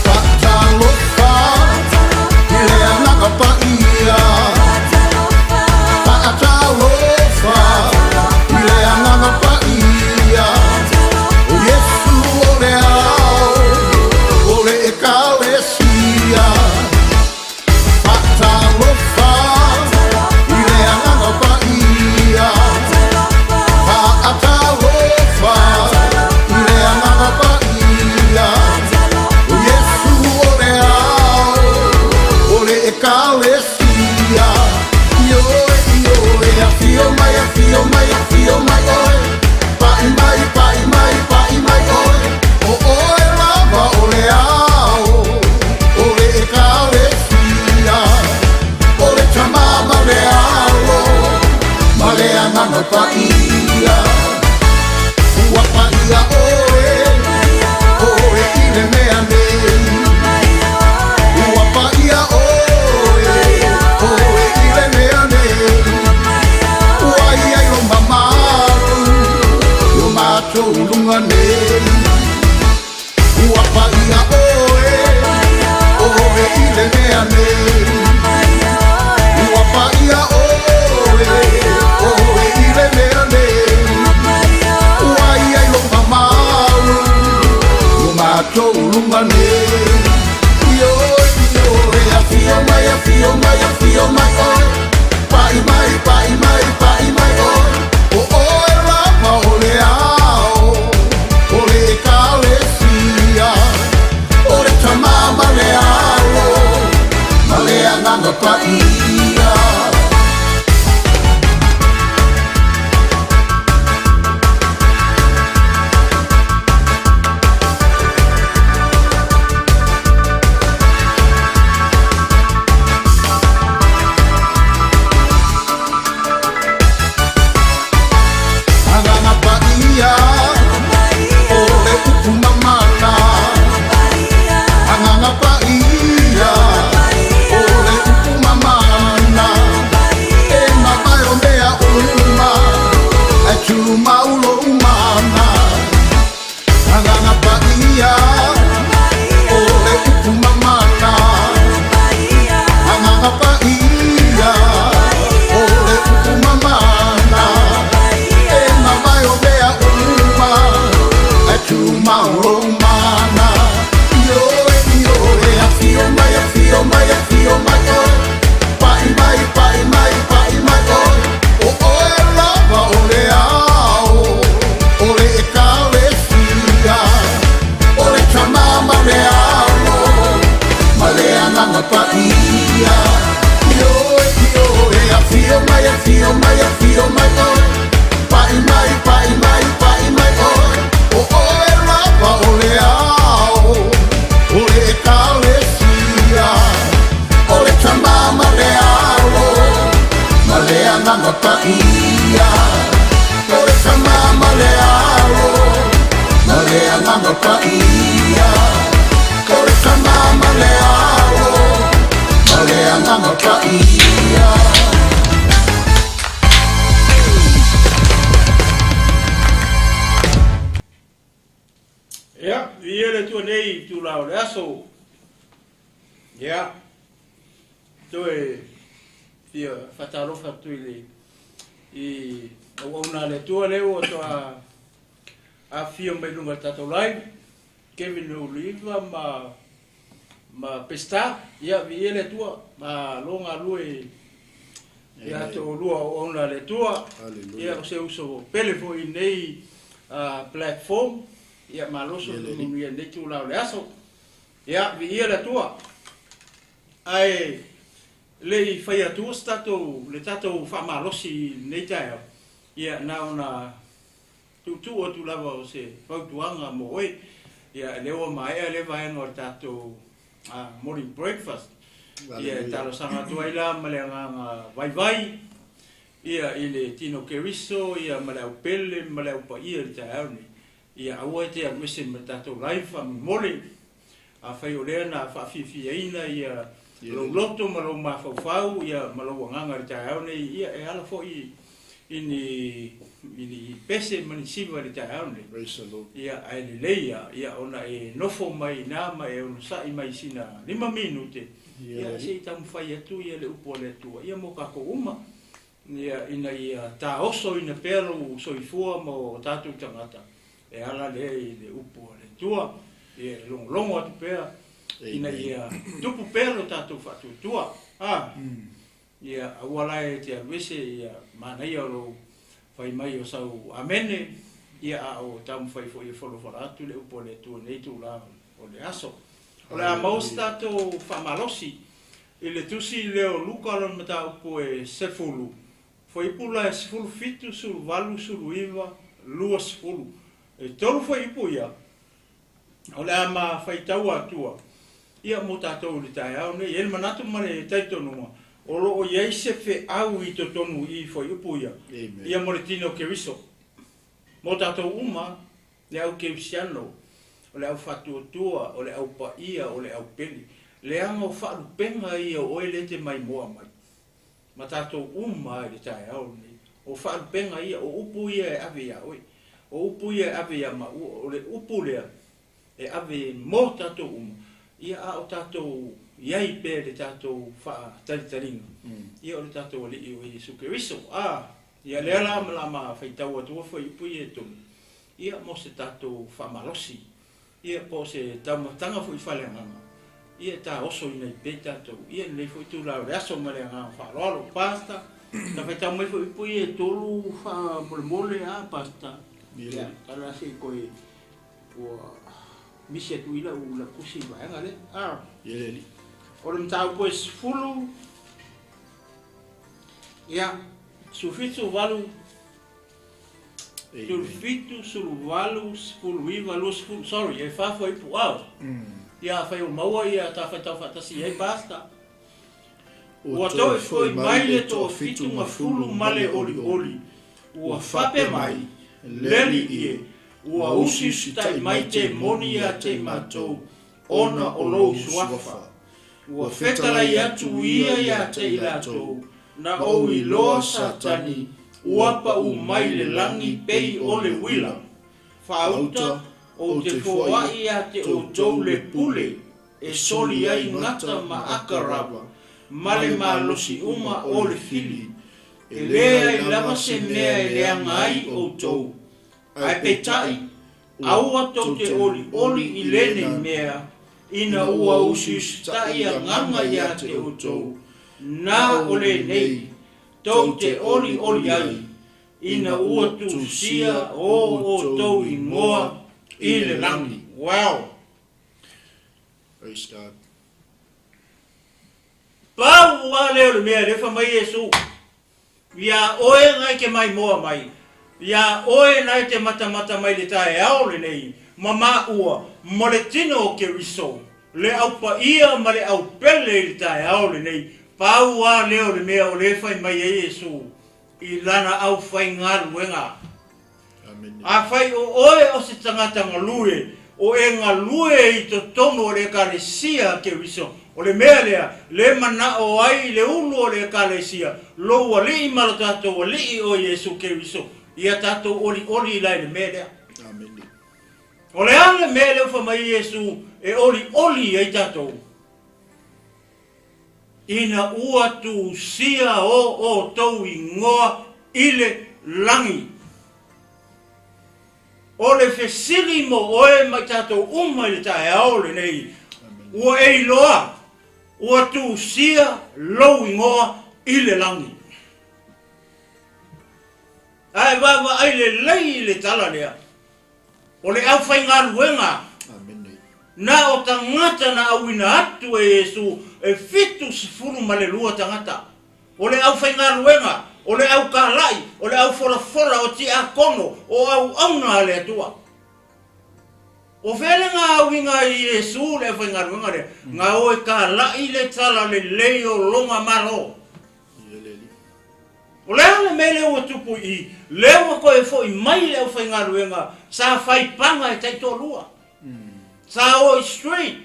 Faatalofa i le Agaga Paia. Faatalofa i le Agaga Paia. O Iesu o le ao o le Ekalesia. Faatalofa i le Agaga Paia. Faatalofa i le Agaga Paia. O Iesu o le ao o le Ekalesia. Ioe, ioe, afio mai, afio mai, afio mai oe. Pa'i mai, pa'i mai, pa'i mai oe. O oe lava o le ao o le Ekalesia. O le Tama ma le Alo ma le Agaga Paia. Ua paia oe, oe i le mea nei. Ua paia oe, oe i le mea nei. Ua i ai lo mamalu i o matou luga nei. Ua paia oe, oe i le mea nei. Ua paia oe, oe i le mea nei. Ua i ai lo mamalu i o matou luga nei. Ioe, ioe, afio mai, afio mai, afio mai oe. Pa'i mai, pa'i mai, pa'i mai oe. O oe lava o le ao o le. Viia le Atua nei i itula o le aso. Ia, toe fia faatalofa atu i le i auauna a le Atua lea ua toa afifio mai luga o le tatou live, Kevin Oliva ma ma Peseta. Ia, viia le Atua, malo galue ia te oulua auauna a le Atua. Ia, o se uso pele foi i lenei platform. Ia, malo soifua i lenei itula o le aso. Ia, viia le Atua. Ae le i fai atua se tatou, le tatou faamalosi i lenei taeao, ia, na ona tuutuu atu lava o se fautuaga mo oe. Ia, lea ua maea lea vaega o le tatou morning breakfast. Ia, e talosaga atu ai la ma le agaga vaivai, ia, i le tino Keriso, ia, ma le au pele ma le au paia i le taeao lenei. Ia, aua e te alu ese ma le tatou live faamolemole. Afai o lea na faafiafiaina ia lou loto ma lou mafaufau ia ma lou agaga i le taeao nei, ia e ala foi i ni i ni pese ma ni siva i le taeao nei. Praise the Lord. Ia ae lelei ia, ia ona e nofo mai i ina ma e onosai mai sina 5 minute, ia se i taumafai atu ia le upu a le Atua ia mo tatou uma. Ia, ina ia taosoina pea lou soifua ma o tatou tagata, e ala lea i le upu a le Atua, ia e logologo atu pea, ina ia tupu pea lo tatou faatuatua. A, ia, aua la e te alu ese, ia, manaia o lou fai mai o sau amene, ia, a o taumafai foi e folafala atu le upu a le Atua i lenei itula o le aso. O le a maua se tatou faamalosi I le tusi lea o Luka lona mataupu e 10, fuaiupu la e 17, 18, 19, 20. E tolu fuaiupu ia, o le a ma faitaua atua ia mo tatou i le taeao nei. E i ai le manatu ma le talitonuga, o lo o i ai se feau i totonu i fuaiupu ia, ia mo le tino o Keriso. Mo tatou uma, le au kerisiano, o le au faatuatua, o le au paia, o le au pele. Leaga o faalupega ia o oe lea e te maimoa mai ma tatou uma i le taeao lenei. O faalupega ia, o upu ia e ave ia oe, o upu ia e ave ia maua, o le upu lea e ave mo tatou uma, ia a o tatou i ai pea i le tatou faatalitaliga, ia o le tatou Alii o Iesu Keriso. A, ia lea la ma la faitau atua fuaiupu ia e tolu, ia mo se tatou faamalosi, ia po o se taumafataga foi faaleagaga, ia e taosoina ai pea i tatou, ia lenei foi itula o le aso ma le agaga faaaloalo. Pastor, ta faitau mai foi upu ia e tolu faamolemole a Pastor. Ia, tala se i koe ua misi atu i lau lau tusi i vaega lea. A. Ia le alii. O le mataupu e 10, ia, 17, 8, 17, 18, 19, 20, sorry, e fa fuaiupu ao. Ia, afai o maua ia ta faitau faatasi i ai, Pastor. Ua toe foi mai le toafitu ma fulu ma le olioli, ua fape mai, Le alii e, ua usiusitaʻi mai te moni ia te matou, ona o lou suafa. Ua fetalai atu ia ia te i latou, na ou iloa Satani, ua paʻu mai le lagi pei o le uila. Faauta, ou te foaʻi ia te outou le pule e soli ai gata ma akarava, ma le malosi uma o le fili. E leai lava se mea e leaga ai outou, ae peitai, aua tou te olioli i lenei mea, ina ua usiusitaʻi agaga ia te outou, na o lenei, tou te olioli ai, ina ua tusia o outou igoa i le lagi. Wow! Praise God. Pau lava lea o le mea lea fai mai Iesu, Iā oe na e te maimoa mai, iā oe na e te matamata mai le taeao lenei, ma maua, ma le tino o Keriso, le au paia ma le au pele i le taeao lenei, pau lava lea o le mea o lea e fai mai ai Iesu i lana aufaigaluega. Afai o oe o se tagata galue, o e galue i totonu o le Ekalesia a Keriso, o le mea lea, le manao ai le ulu o le Ekalesia, lou Alii ma lo tatou Alii o Iesu Keriso, ia tatou olioli la i le mea lea. Amene. O le a le mea lea ua fai mai Iesu e olioli ai tatou? Ina ua tusia o outou igoa i le lagi. O le fesili mo oe ma i tatou uma i le taeao lenei, ua e iloa ua tusia lou igoa i le lagi? A e vaavaai lelei i le tala lea, o le aufaigaluega na o tagata na auina atu e Iesu e 72 tagata. O le aufaigaluega, o le aukalai, o le aufolafola, o tiakono, o auauna a le Atua. O fea le gaauiga ai Iesu le aufaigaluega lea? Ga o e kalai le tala lelei o lona Malo. O le a le mea lea ua tupu i i? Lea ua toe foi mai le aufaigaluega sa fai paga e taitoalua. Sa o i street,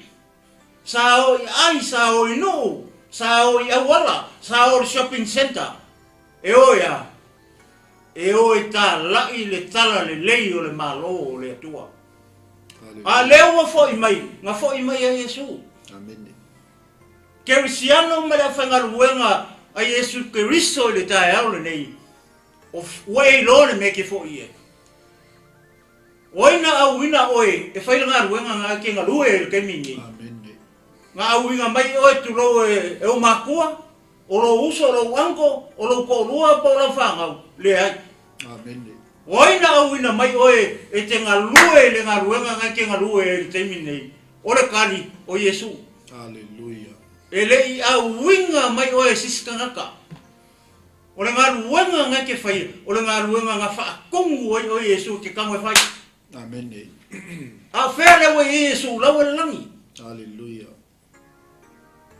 sa o i ai, sa o i nuu, sa o i auala, sa o i le shopping centre. E o e a? E o e talai le tala lelei o le Malo o le Atua. A lea ua foi mai, na foi mai a Iesu. Amene. Kerisiano ma le aufaigaluega a Iesu Keriso i le taeao lenei, o ua e iloa le mea e te foi i ai. O ai na auina oe e fai le galuega na e te galue i le taimi lenei? Amene. Na auina mai oe tulou e ou makua, o lou uso, o lou uncle, o lou toalua po o lau fanau? Leai. Amene. O ai na auina mai oe e te galue i le galuega na e te galue ai i le taimi lenei? O le tali, o Iesu. Aleluia. E le i auina mai oe e sisi tagata. O le galuega na e te faia, o le galuega na faatonu ai oe Iesu e te tago e fai. Amene. A o fea lea ua i ai Iesu? La ua i le lagi. Aleluia.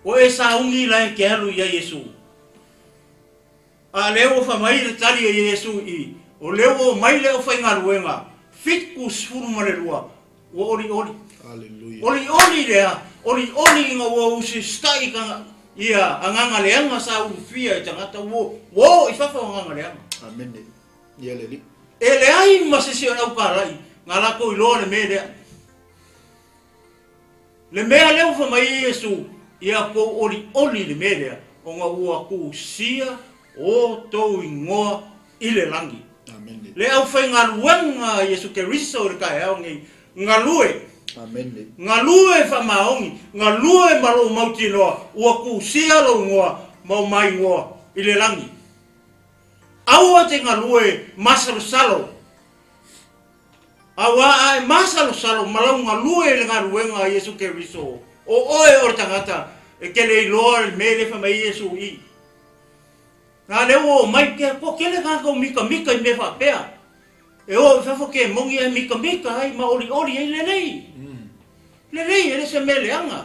Ua e sauni la e te alu i ai Iesu. A lea ua fai mai le tali a Iesu i, o lea ua omai le aufaigaluega 72, ua olioli. Aleluia. Olioli lea, olioli ina ua usistai ka ia agaga leaga sa ulufia e tagata ua ua oo i fafo agaga leaga. Amene. Ia le Alii. E leai ma se isi o le aukalai na latou iloa le mea lea. Le mea lea ua fai mai ai Iesu, Ia kou olioli le mea lea, ona ua tusia o tou igoa i le lagi. Amene. Le aufaigaluega a Iesu Keriso i le taeao nei, galue. Amene. Galue faamaoni, galue ma lou mautinoa, ua tusia lou igoa ma o ma igoa i le lagi. Aua te galue masalosalo. Auā a e masalosalo ma lau galue i le galuega a Iesu Keriso, o oe o le tagata e te le iloa le mea lea fai mai ai Iesu i. Na lea ua omai ke kua kele kākou mikamika i mea faapea. E o i fafo ke moni ae mikamika ai ma olioli ai lelei. Lelei e le se mea leaga.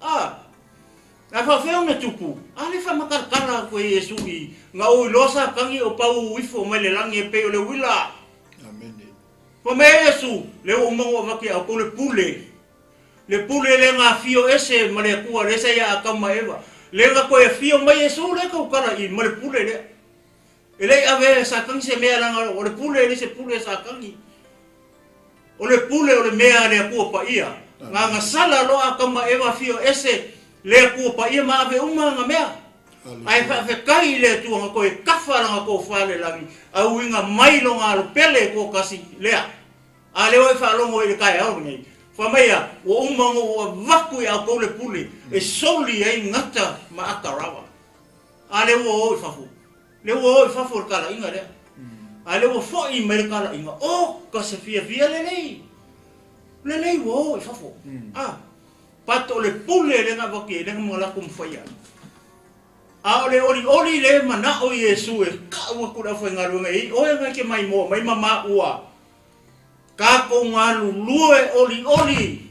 A, a faafefea ona tupu, a le faamakalatala atu e Iesu i, na ou iloa Satani o pau ifo mai le lagi e pei o le uila. Amene. Fai mai ai Iesu, Lea ua uma ona ou avatu ia outou le pule, le pule lea na afio ese ma le Atua, lea sa ia Atamu ma Eva, lea na toe afio mai Iesu lea tautala i ma le pule lea. E le i avea e Satani se mea leaga o le pule e le se pule a Satani. O le pule o le mea a le Atua Paia. Na gasala loa Atamu ma Eva afio ese le Atua Paia ma ave uma ana mea. Ae faafetai i le Atua na toe kafa lana tofa le lagi, a uiga mai lona alo pele e toatasi lea. A lea ua e faalogo ai i le taeao lenei, fai mai a, ua uma ona ou avatu ia outou le pule e soli ai gata ma ata rawa. A lea ua o i fafo. Lea ua o i fafo le talaiga lea. A lea ua foi mai le talaiga, oka se fiafia lelei. Lelei ua o i fafo. A. But o le pule lea na avatu i ai, lea na manatu mafaia ai. A o le olioli lea e manao Iesu e kau atu i le aufaigaluega e i oe ngai ke maimoa mai ma maua tatou galulue olioli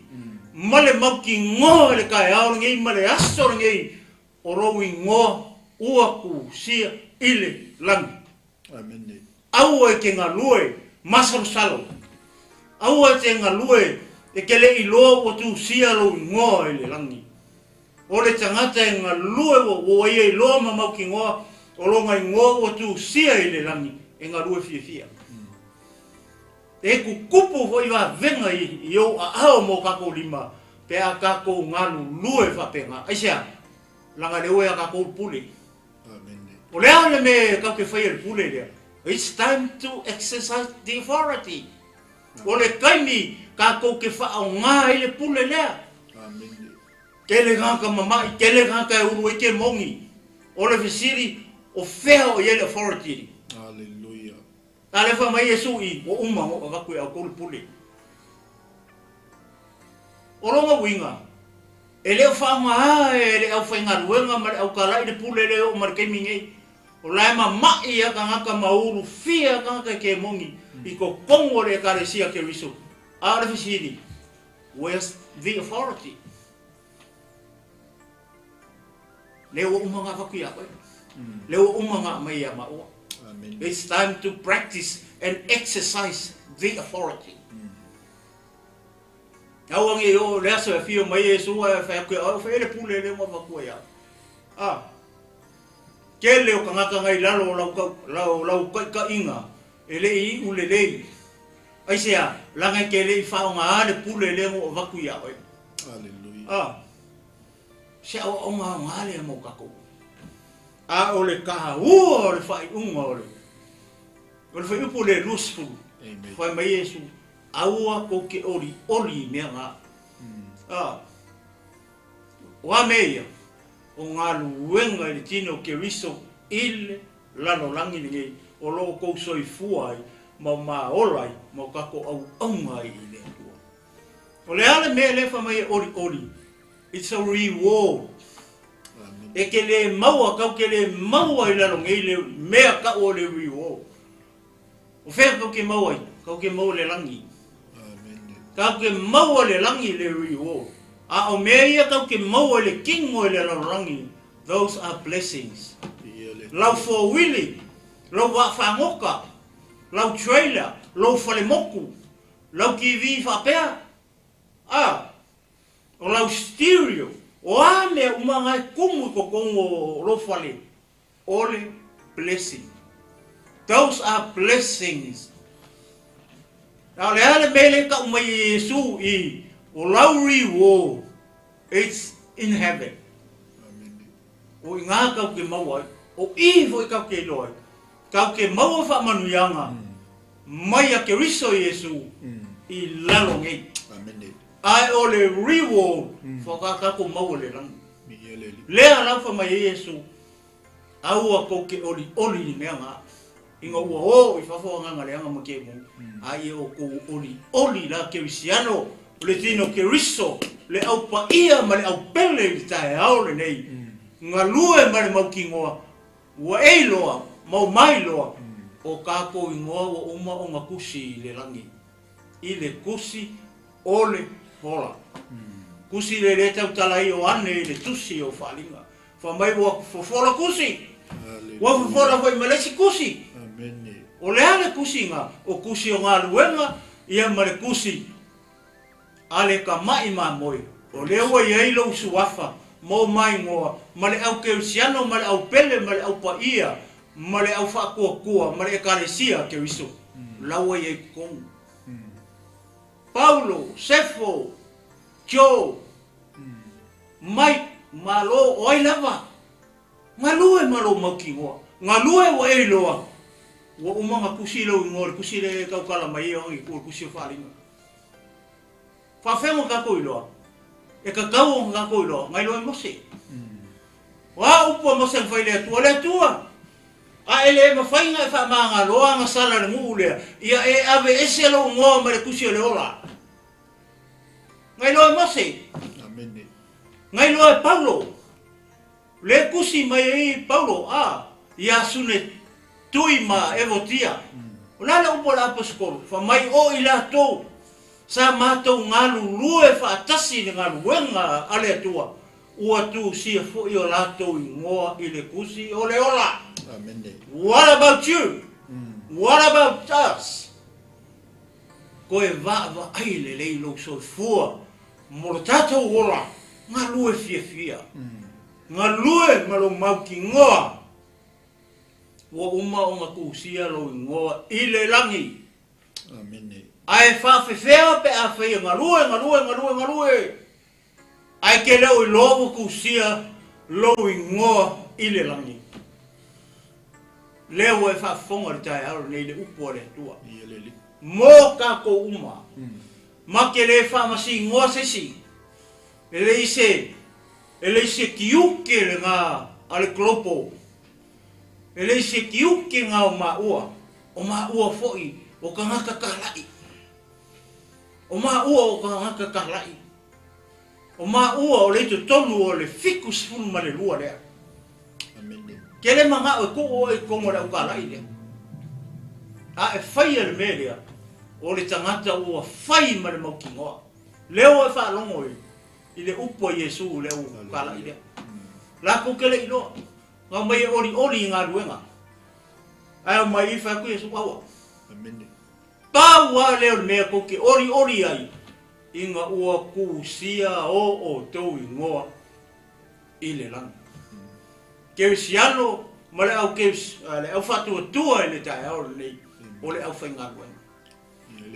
ma le mautinoa i le taeao lenei ma le aso lenei o lou igoa ua tusia i le lagi. Amene. Aua e te galue masalosalo. Aua e te galue e te le iloa ua tusia lou igoa i le lagi. O le tagata e galue ua ua ia iloa ma mautinoa o lona igoa ua tusia i le lagi e galue fiafia. E tutupu foi vavega i ou aao ma o tatou lima pe a tatou galulue faapena. Aisea? Leaga lea ua ia tatou le pule. O le a le mea tatou te faia i le pule lea? It's time to exercise the authority. O le taimi tatou te faaaoga ai le pule lea. Tele tagata mama'i, tele tagata e ulu ai kemoni. O le fesili, o fea o i ai le authority? Hallelujah. A lea fai mai Iesu i, Ua uma ona ou avatu i a outou le pule. O lona uiga, e le o faaaogaā e le aufaigaluega ma le aukala'i le pule lea e oo mai le taimi nei. O la e mama'i a tagata ma ulufia a tagata e kemoni i totonu o le Ekalesia Keriso. A o le fesili, where's the authority? Lea ua uma ona avatu ia oe. Lea ua uma ona aumai ia maua. It's time to practice and exercise the authority. Aua ne i oo le aso e afio mai Iesu ae fai atu ia oe, o fea le pule lea ua avatua ia oe. Ah. Tele o tagata nai lalo o lau, lau, lau taitaiga e le i iu lelei. Aisea, laga e te le i faaaogaa le pule lea na ou avatu ia oe. Hallelujah. Ah. Se aoaoga aoga lea mo tatou. A o le taua o le faaiuga o le o le fuaiupu le 20. Amen. Fai mai Iesu, aua tou te olioli i mea na. Ah. O a mea ia? O galuega i le tino o Keriso i le lalolagi lenei o lo o tou soifua ai ma o maola ai ma o tatou auauna ai i le Atua. O le a le mea lea fai mai e olioli? It's a reward. E te le maua, kau te le maua i lalo nei le mea kau o le reward. O fea kau te maua ai? Kau te maua le lagi. Kau te maua le lagi le reward. A o mea ia kau te maua i le kino i le lalolagi, those are blessings. Lau four-wheelie, lou vaa fagota, lau trailer, lou falemoku, lau TV faapea, a, o lau stereo, o a mea uma na e kumu i totonu o lou fale, o le blessing. Those are blessings. A o le a le mea lea e tau mai e Iesu i, o lau reward, it's in heaven. O i ngā kau ke maua ai, o i foi kau ke iloa ai, kau ke maua faamanuiaga mai a Keriso Iesu i lalo nei. Ae o le reward whakakako maua le rangi. Lea la wha mai e Iesu, aua kou ke oli oli ni mea ngā. Inga ua o i fafo anganga leanga ma ke mu. A ia o kou oli oli la Kerisiano, le tino Keriso, le au paia ma le au pele i le taeao lenei. Galue ma le mautinoa, ua e iloa, ma o mai loa, o kākou ingoa ua uma ona tusi i le lagi. I le tusi o le hola. Tusi le le tautala ai o ane i le tusi o faaaliga. Fa mai ua fofola tusi. Ua fofola foi ma le isi tusi. O le a le tusiga? O tusi o galuega ia ma le tusi a le tama'i mamoe. O lea ua i ai lou suafa ma o maigoa ma le au Kerisiano ma le au pele ma le au paia ma le au faatuatua ma le Ekalesia a Keriso. La ua i ai totonu. Paulo, Sefo, Joe, Mike, Malo, o ai lava? Galue ma lou mautinoa. Galue ua e iloa, ua uma ona tusi lou igoa i le tusi lea e tautala mai ai o agi i tua o le tusi o faaaliga. Faafeai mo tatou iloa. E tatau ona tatou iloa, na iloa e Mose. O a upu a Mose na fai i le Atua? Le Atua! A e le mafai ona e faamagaloa agasala i le nuu lea, ia e ave ese lou igoa mai le tusi o le ola. Na iloa e Mose. Na iloa e Paulo. Le tusi mai ai Paulo, a, iā Sune Tui ma Evotia. O le a le upu a le Aposetolo? Fai mai, O i latou sa matou galulue faatasi i le galuega a le Atua, ua tusia foi o latou igoa i le tusi o le ola. What about you? What about us? Toe vaavaai lelei lou soifua mo lo tatou ola, galue fiafia, galue ma lou mautinoa, ua uma ona tusia lou igoa i le lagi. Amene. Ae faafefea pe afai e galue, galue, galue, galue, ae ke le o iloa ua kusia lou igoa i le lagi. Lea ua e faafofoga i le taeao lenei i le upu a le Atua. Mo tatou uma. Ma te le faamasinoa se isi, e leai se, e leai se tiute lena a le global, e leai se tiute lena o maua, o maua foi o tagata talai. O maua o tagata talai. O maua o le i totonu o le 72 lea. Ke le manao e tuu oe i totonu o le autalai lea. A e faia le mea lea, o le tagata ua fai ma le mautinoa. Lea ua e faalogo i le upu a Iesu i le autalai lea. Latou te le iloa. Na omai e olioli i galuega. Ae omai i fai atu Iesu, aua. Pau lava lea o le mea tou te olioli ai, ina ua tusia o outou igoa i le lagi. Kerisiano ma le au le au faatuatua i le taeao lenei o le aufaigaluega.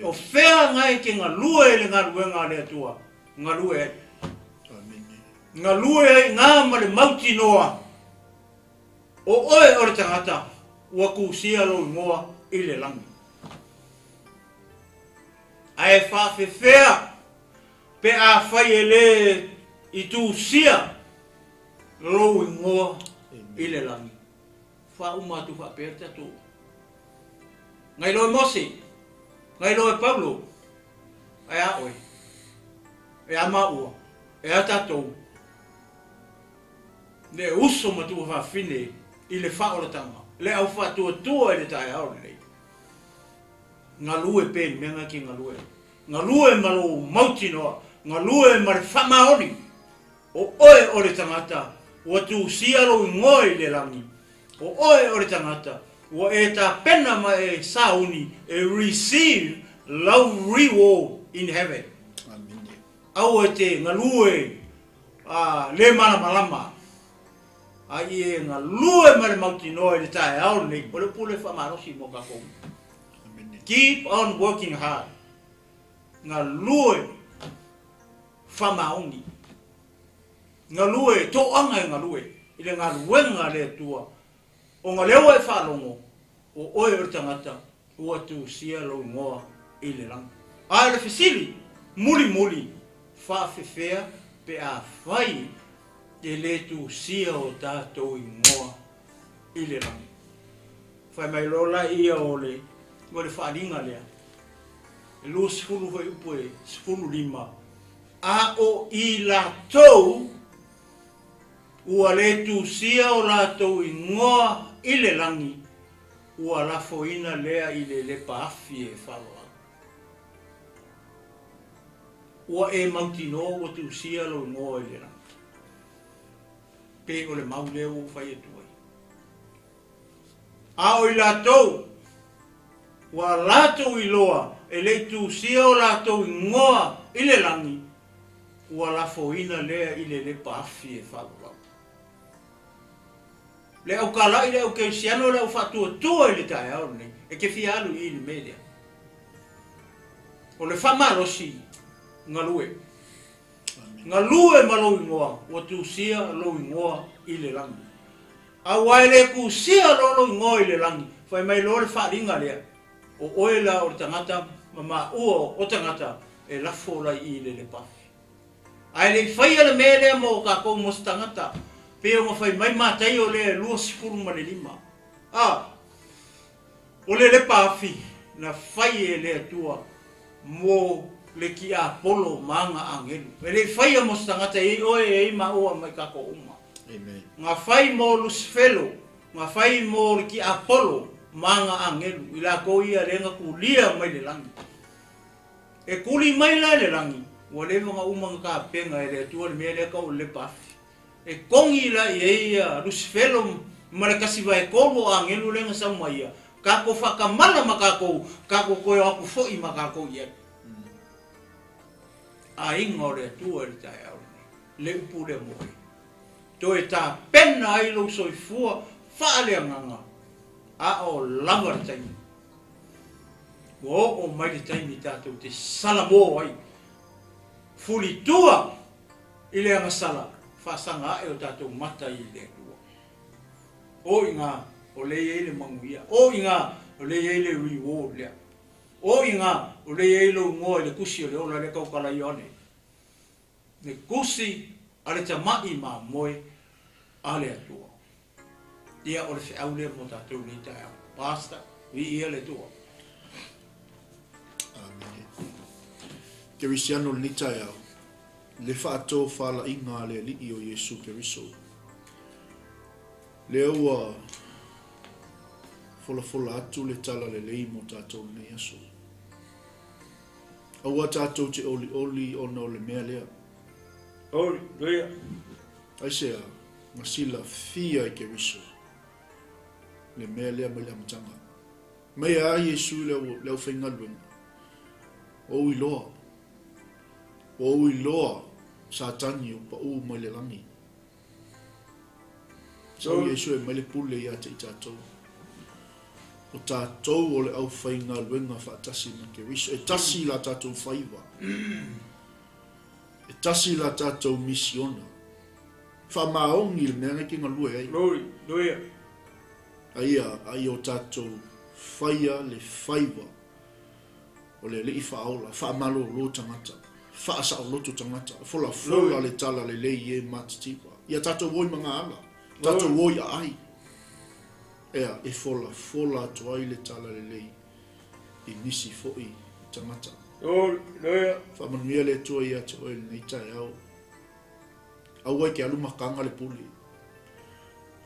O fea na e te galue i le galuega a le Atua, galue ai. Galue ai na ma le mautinoa o oe o le tagata ua tusia lou igoa i le lagi. Ae faafefea pe afai e le i tusia lou igoa i le lagi. Faauma atu faapea le tatou. Ngai loa e Mose, ngai loa e Paulo, ae a oe, e a maua, e a tatou, le uso ma tuafafine i le faaolataga, le au faatuatua i le taeao lenei. Galue pea i le mea na e te galue ai. Galue ma lou mautinoa, galue ma le faamaoni, o oe o le tagata ua tusia lou igoa i le lagi, o oe o le tagata ua e tapena ma e sauni e receive lau reward in heaven. Aua e te galue a le malamalama, a i e galue ma le mautinoa i le taeao lenei, o le upu lea e faamalosi mo tatou. Keep on working hard. Galue faamaoni. Galue, toaga e galue i le galuega a le Atua, ona lea ua e faalogo, o oe o le tagata ua tusia lou igoa i le lagi. A o le fesili mulimuli, faafefea pe afai e le tusia o tatou igoa i le lagi? Fai mai loa laia o le o le faaaliga lea, e 20 fuaiupu e 15, a o i latou ua le tusia o latou igoa i le lagi, ua lafoina lea i le lepa afi e faalalau. Ua e mautinoa ua tusia lou igoa i le lagi. Pe o le mau lea ua ou fai atu ai. A o i latou, ua latou iloa e le i tusia o latou igoa i le lagi, ua lafoina lea i le lepa afi e faalalau. Le aukalaʻi, le aukerisiano, le aufaatuatua i le taeao lenei, e te fia alu i i le mea lea. O le faamalosi, galue. Galue ma lou igoa, ua tusia lou igoa i le lagi. Aua e le tusia loa lou igoa i le lagi, fai mai loa le faaaliga lea, o oe la o le tagata ma maua o tagata e lafo lai i le lepafi. Ae le i faia le mea lea mo tatou mo se tagata, pei ona fai mai Mataio lea e 25. A, o le lepafi na fai e le Atua mo le tiapolo ma ana agelu. E le i faia mo se tagata e i oe e i maua mai tatou uma. Amen. Na fai mo Lusifelo, na fai mo le tiapolo ma ana agelu, i latou ia lea na tulia mai le lagi. E tuli mai la i le lagi, ua leva ona uma ona tapena e le Atua le mea lea tau o le lepa afi. E kogi la i ai ia Lusifelo ma le 1/3 o agelu lea na sau ma ia, tatou faatamala ma tatou, tatou toe o atu foi ma tatou i ai. Aiga o le Atua i le taeao lenei, le upu lea mo oe. Toe tapena ai lou soifua faaleagaga, a o lava le taimi. Ua oo mai le taimi tatou te salamo ai, fulitua i le agasala, faasaga ae o tatou mata i le Atua. O i ina o lea e i ai le manuia, o i ina o lea e i ai le reward lea, o i ina o lea e i ai lou igoa i le tusi o le ola lea e tautala ai Ioane. Le tusi a le tamai mamoe a le Atua. Ia, o le feau lea mo tatou i lenei taeao. Pastor, viia le Atua. Amene. Kerisiano lenei taeao, le faatofalaiga a le Alii o Iesu Keriso. Lea ua folafola atu le tala lelei mo tatou lenei aso. Aua tatou te olioli ona o le mea lea. Hallelujah. Aisea, na silafia e Keriso le mea lea mai le amataga. Mai a Iesu i le aufaigaluega, ua ou iloa, ua ou iloa Satani o paʻū mai le lagi. Sau Iesu e aumai le pule ia te i tatou. O tatou o le aufaigaluega faatasi ma Keriso. E tasi la tatou faiva. E tasi la tatou misiona. Faamaoni le mea na e te galue ai. Hallelujah. Aia, a ia o tatou faia le faiva o le Alii Faaola, faamalolo tagata, faasaoloto tagata, folafola le tala lelei i e matitiva. Ia tatou o i magaala, tatou o i aai. Ea, e folafola atu ai le tala lelei i nisi foi tagata. Hallelujah. Faamanuia le Atua ia te oe i lenei taeao. Aua e te alu makaga le pule.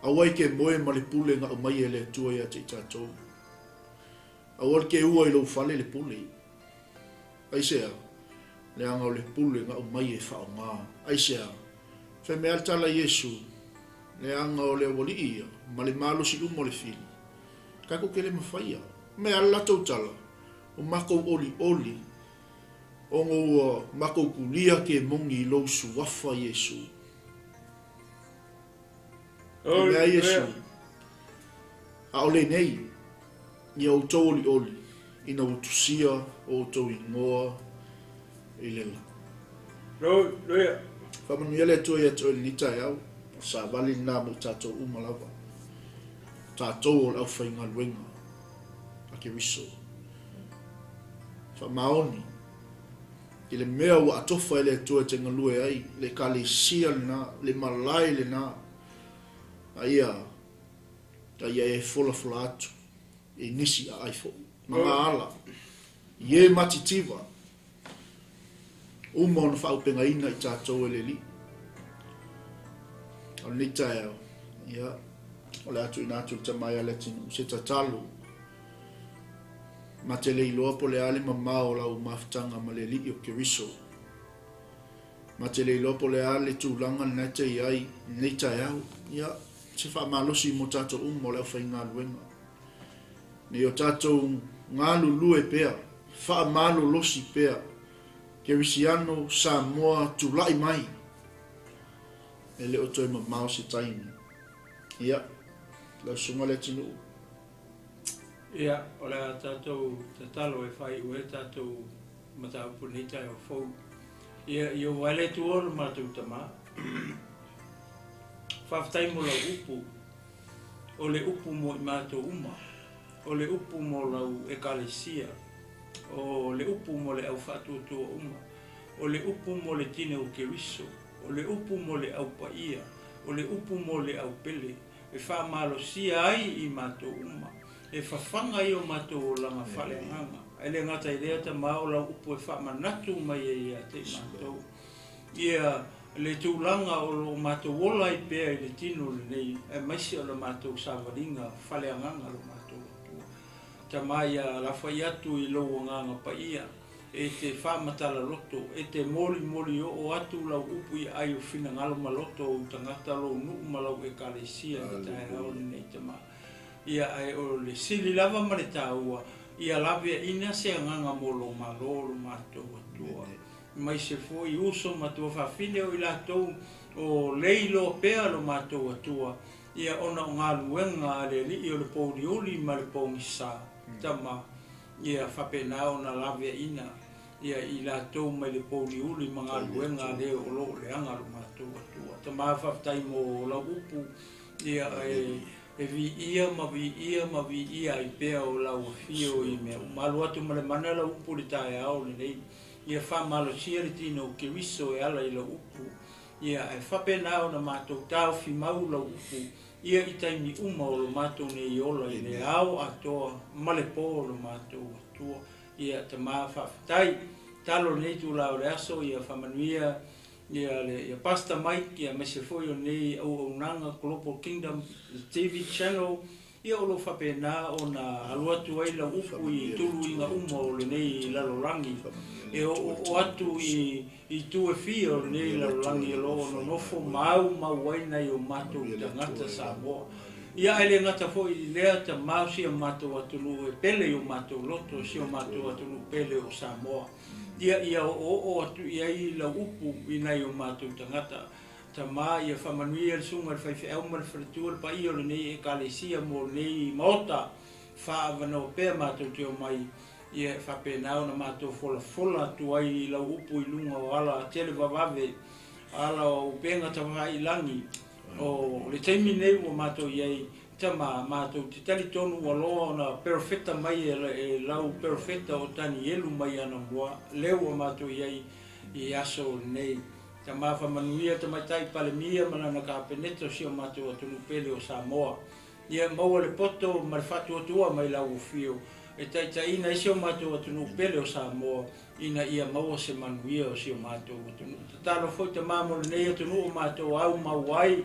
Aua e te moe ma le pule na aumai e le Atua ia te i tatou. Aua le te ua i lou fale le pule. Aisea? Leaga o le pule na aumai e faaaoga. Aisea? Fai mai lava le tala a Iesu, Leaga o le aualii ia, ma le malosi uma o le fili, tatou te le mafaia. Mea a le latou tala, O matou olioli, ona ua matou tulia ke moni i lou suafa Iesu. Fai mai a Iesu, Aole nei, ia outou olioli, ina ua tusia o outou igoa i le lagi. Hallelujah. Faamanuia le Atua ia te oe i lenei taeao. O savali lena mo i tatou uma lava. O tatou o le aufaigaluega a Keriso. Faamaoni i le mea ua atofa e le Atua e te galue ai, le Ekalesia lena, le malae lena, a ia, a ia e folafola atu i nisi aai foi, ma ngā ala, i e matitiva, uma ona faaaupegaina i tatou e le Alii. O lenei taeao, ia, o le a tuuina atu i le tama ia Leatinuu se tatalo. Ma te le iloa po o le a le mamao o lau mafutaga ma le Alii o Keriso. Ma te le iloa po o le a le tulaga lena e te i ai i lenei taeao. Ia, se faamalosi mo tatou uma o le aufaigaluega. Nei o tatou galulue pea, faamalolosi pea, Kerisiano Samoa tulai mai! E le o toe mamao se taimi. Ia, lau susuga Leatinuu. Ia, o le a tatou tatalo e faaiu ai tatou mataupu i lenei taeao fou. Ia, i ou ai le Atua o le matou Tama. Faafetai mo lau upu. O le upu mo i matou uma. O le upu mo lau Ekalesia. O le upu mo le au faatuatua uma. O le upu mo le tino o Keriso. O le upu mo le au paia. O le upu mo le au pele. E faamalosia ai i matou uma. E fafaga i o matou olaga faaleagaga. E le gata i lea, Tama, o lau upu e faamanatu mai ai ia te i matou. Ia le tulaga o lo o matou ola ai pea i le tino lenei, aemaise o le matou savaliga faaleagaga lo matou Atua. Tama, ia alafai atu i lou Agaga Paia, e te faamatala loto, e te molimoli oo atu lau upu i aai o finagalo ma loto o ou tagata, lou nuu ma lau Ekalesia i le taeao lenei, Tama. Ia, ae o le sili lava ma le taua, ia laveaina se agaga mo lou Malo, lo matou Atua. Aemaise foi uso ma tuafafine o i latou o le iloa pea lo matou Atua, ia ona o galuega a le Alii o le pouliuli ma le pogisa, Tama. Ia faapena ona laveaiina ia i latou mai le pouliuli ma galuega a le o lo o leaga lo matou Atua. Tama, faafetai mo lau upu, ia e e viia ma viia ma viia ai pea o lau afio i mea uma. Alu atu ma le mana lau upu i le taeao lenei, ia faamalosia le tino o Keriso e ala i lau upu, ia ae faapena ona matou taofi mau lau upu ia i taimi uma o lo matou nei ola i le ao atoa ma le po o lo matou Atua. Ia Tama, faafetai. Tatalo i lenei itula o le aso ia faamanuia ia le ia Pastor Mike ia aemaise foi o lenei auaunaga Global Kingdom TV Channel ia o lo o faapena ona alu atu ai lau upu i tuluiga uma o lenei lalolagi e oooo atu i itu e fia o lenei lalolagi o lo o nonofo ma aumau ai nai o matou tagata Samoa. Ia ae le gata foi i lea, tamau si a matou atunuu e pele i o matou loto, si o matou atunuu pele o Samoa. Ia ia oooo atu i ai lau upu i nai o matou tagata. Tama, ia faamanuia le susuga i le faifeau ma le faletua, le paia o lenei Ekalesia mo lenei Maota, faaavanoa pea matou te omai Ia e faapena ona matou folafola atu ai i lau upu i luga o ala televavave, ala o upega tafaiilagi. O le taimi lenei ua matou i ai, tama, matou te talitonu ua loa ona perofeta mai e lau perofeta o Tanielu mai anamua, lea ua matou i ai i aso lenei. Tama, faamanuia Tamaitai Palemia ma lana Kapeneta o si o matou atunuu pele o Samoa. Ia maua le poto ma le faatuatua mai lau afio e taitaiina ai si o matou atunuu pele o Samoa ina ia maua se manuia o si o matou atunuu. Tatalo foi Tama mo lenei atunuu o matou aumau ai,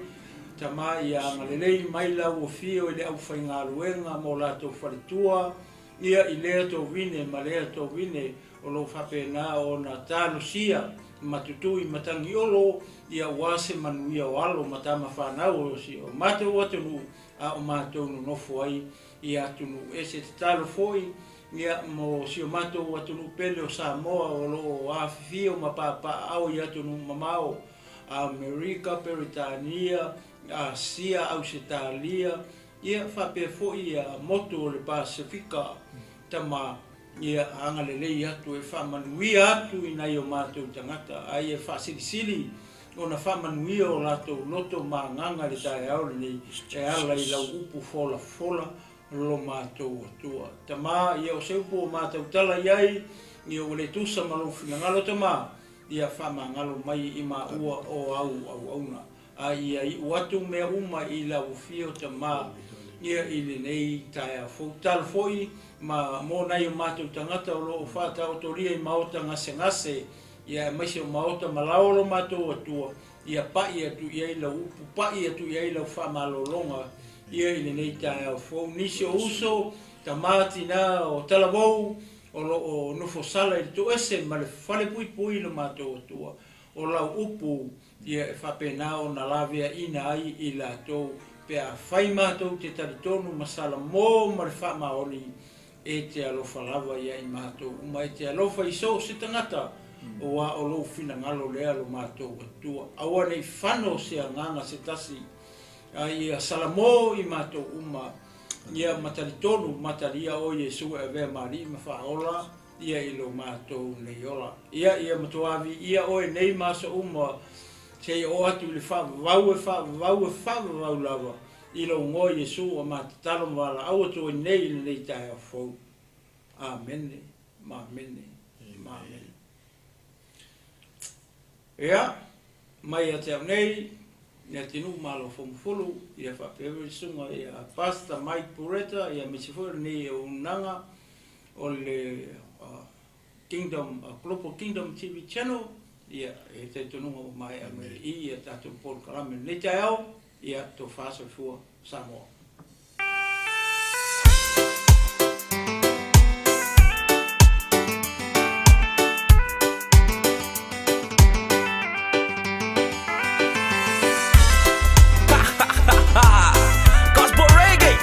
Tama ia agalelei mai lau afio i le aufaigaluega ma o latou faletua, ia i lea tovine ma lea tovine o lo o faapena ona talosia ma tutui matagiolo ia aua se manuia o alo ma tama fanau o si o matou atunuu a o matou nonofo ai i atunuu ese. Tatalo foi ia mo si o matou atunuu pele o Samoa o lo o afifio ma papaaao i atunuu mamao, Amerika, Peretania, Asia, Ausetalia, ia faapea foi ia motu o le Pasefika, tama Ia agalelei atu e faamanuia atu i nai o matou tagata, a ia faasilisili ona faamanuia o latou loto ma agaga i le taeao lenei e ala i lau upu folafola lo matou Atua. Tama, ia o se upu o matou tala i ai, ia ua le tusa ma lou finagalo, Tama, ia faamagalo mai i maua o au auauna. A ia iu atu mea uma i lau afio Tama ia i lenei taeao fou. Talo foi ma mo nai o matou tagata o lo o faataotolia i maota gasegase, ia aemaise o maota malao o lo matou Atua, ia pa'i atu i ai lau upu, pa'i atu i ai lau faamalologa ia i lenei taeao fou. Nisi o uso, tama, tina o talavou o lo o nofosala i le toese ma le falepuipui i lo matou Atua, o lau upu Ia e faapena ona laveaiina ai i latou pe afai matou te talitonu ma salamo ma le faamaoni, e te alofa lava ia i matou uma, e te alofa i so o se tagata, aua o lou finagalo lea lo matou Atua. Aua ne i fano se agaga se tasi, a ia salamo i matou uma, ia ma talitonu ma talia o Iesu e avea ma Alii ma Faaola. Ia i lo matou nei ola. Ia, ia matua viia oe nei ma aso uma, seia oo atu i le faavavau e faavavau e faavavau lava, i lou Igoa Iesu ua ma tatalo ma valaau atu ai nei i lenei taeao fou. Amene, ma amene, ma amene. Ia, mai ia te au nei, ia Tinuu Malo Fomufulu, ia faapea foi le susuga ia Pastor Mike Pureta, ia aemaise foi o lenei auaunaga, o le Kingdom, Global Kingdom TV Channel, ia, e talitonuga ua maea mai i i a tatou polokalame i lenei taeao, ia, tofa soifua Samoa. Gospel reggae.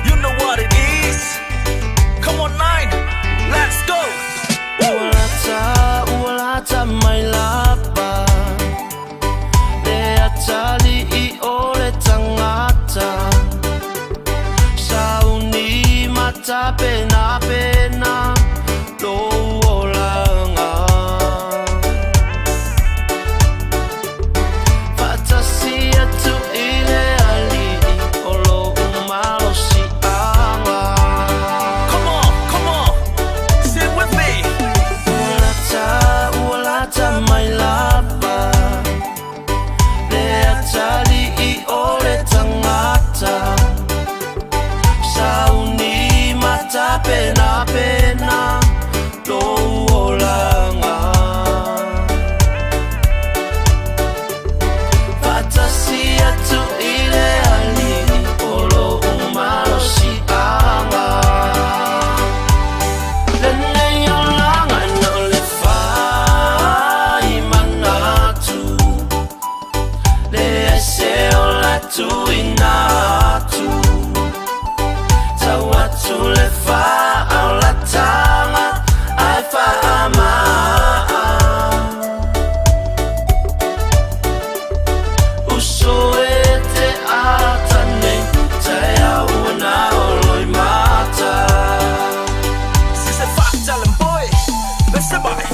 You know what it is. Come on, nine. Let's go. Ua lata, ua lata mai lava Le atalii o le tagata.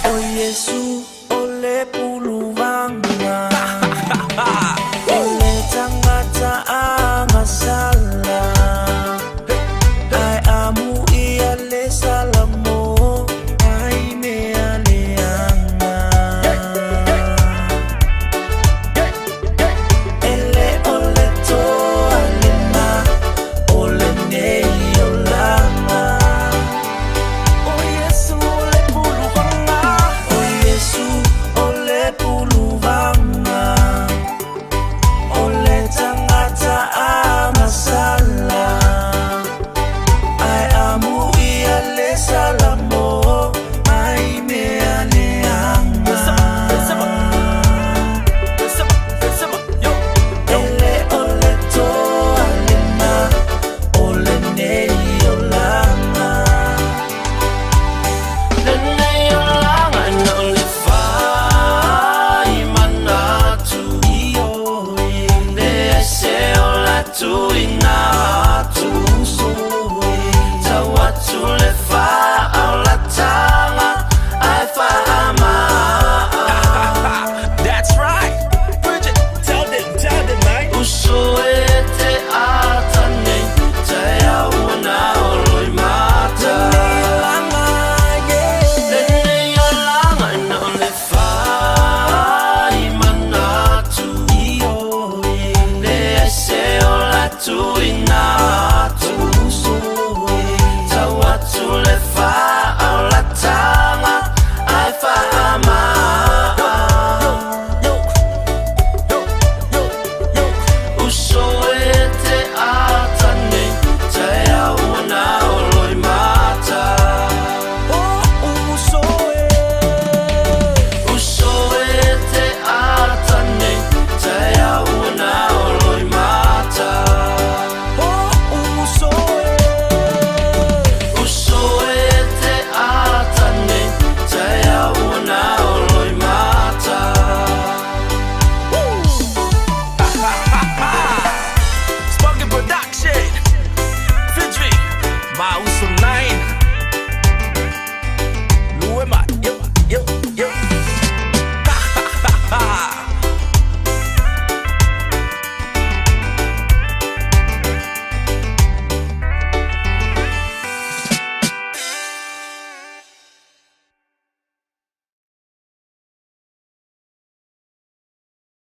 O Iesu.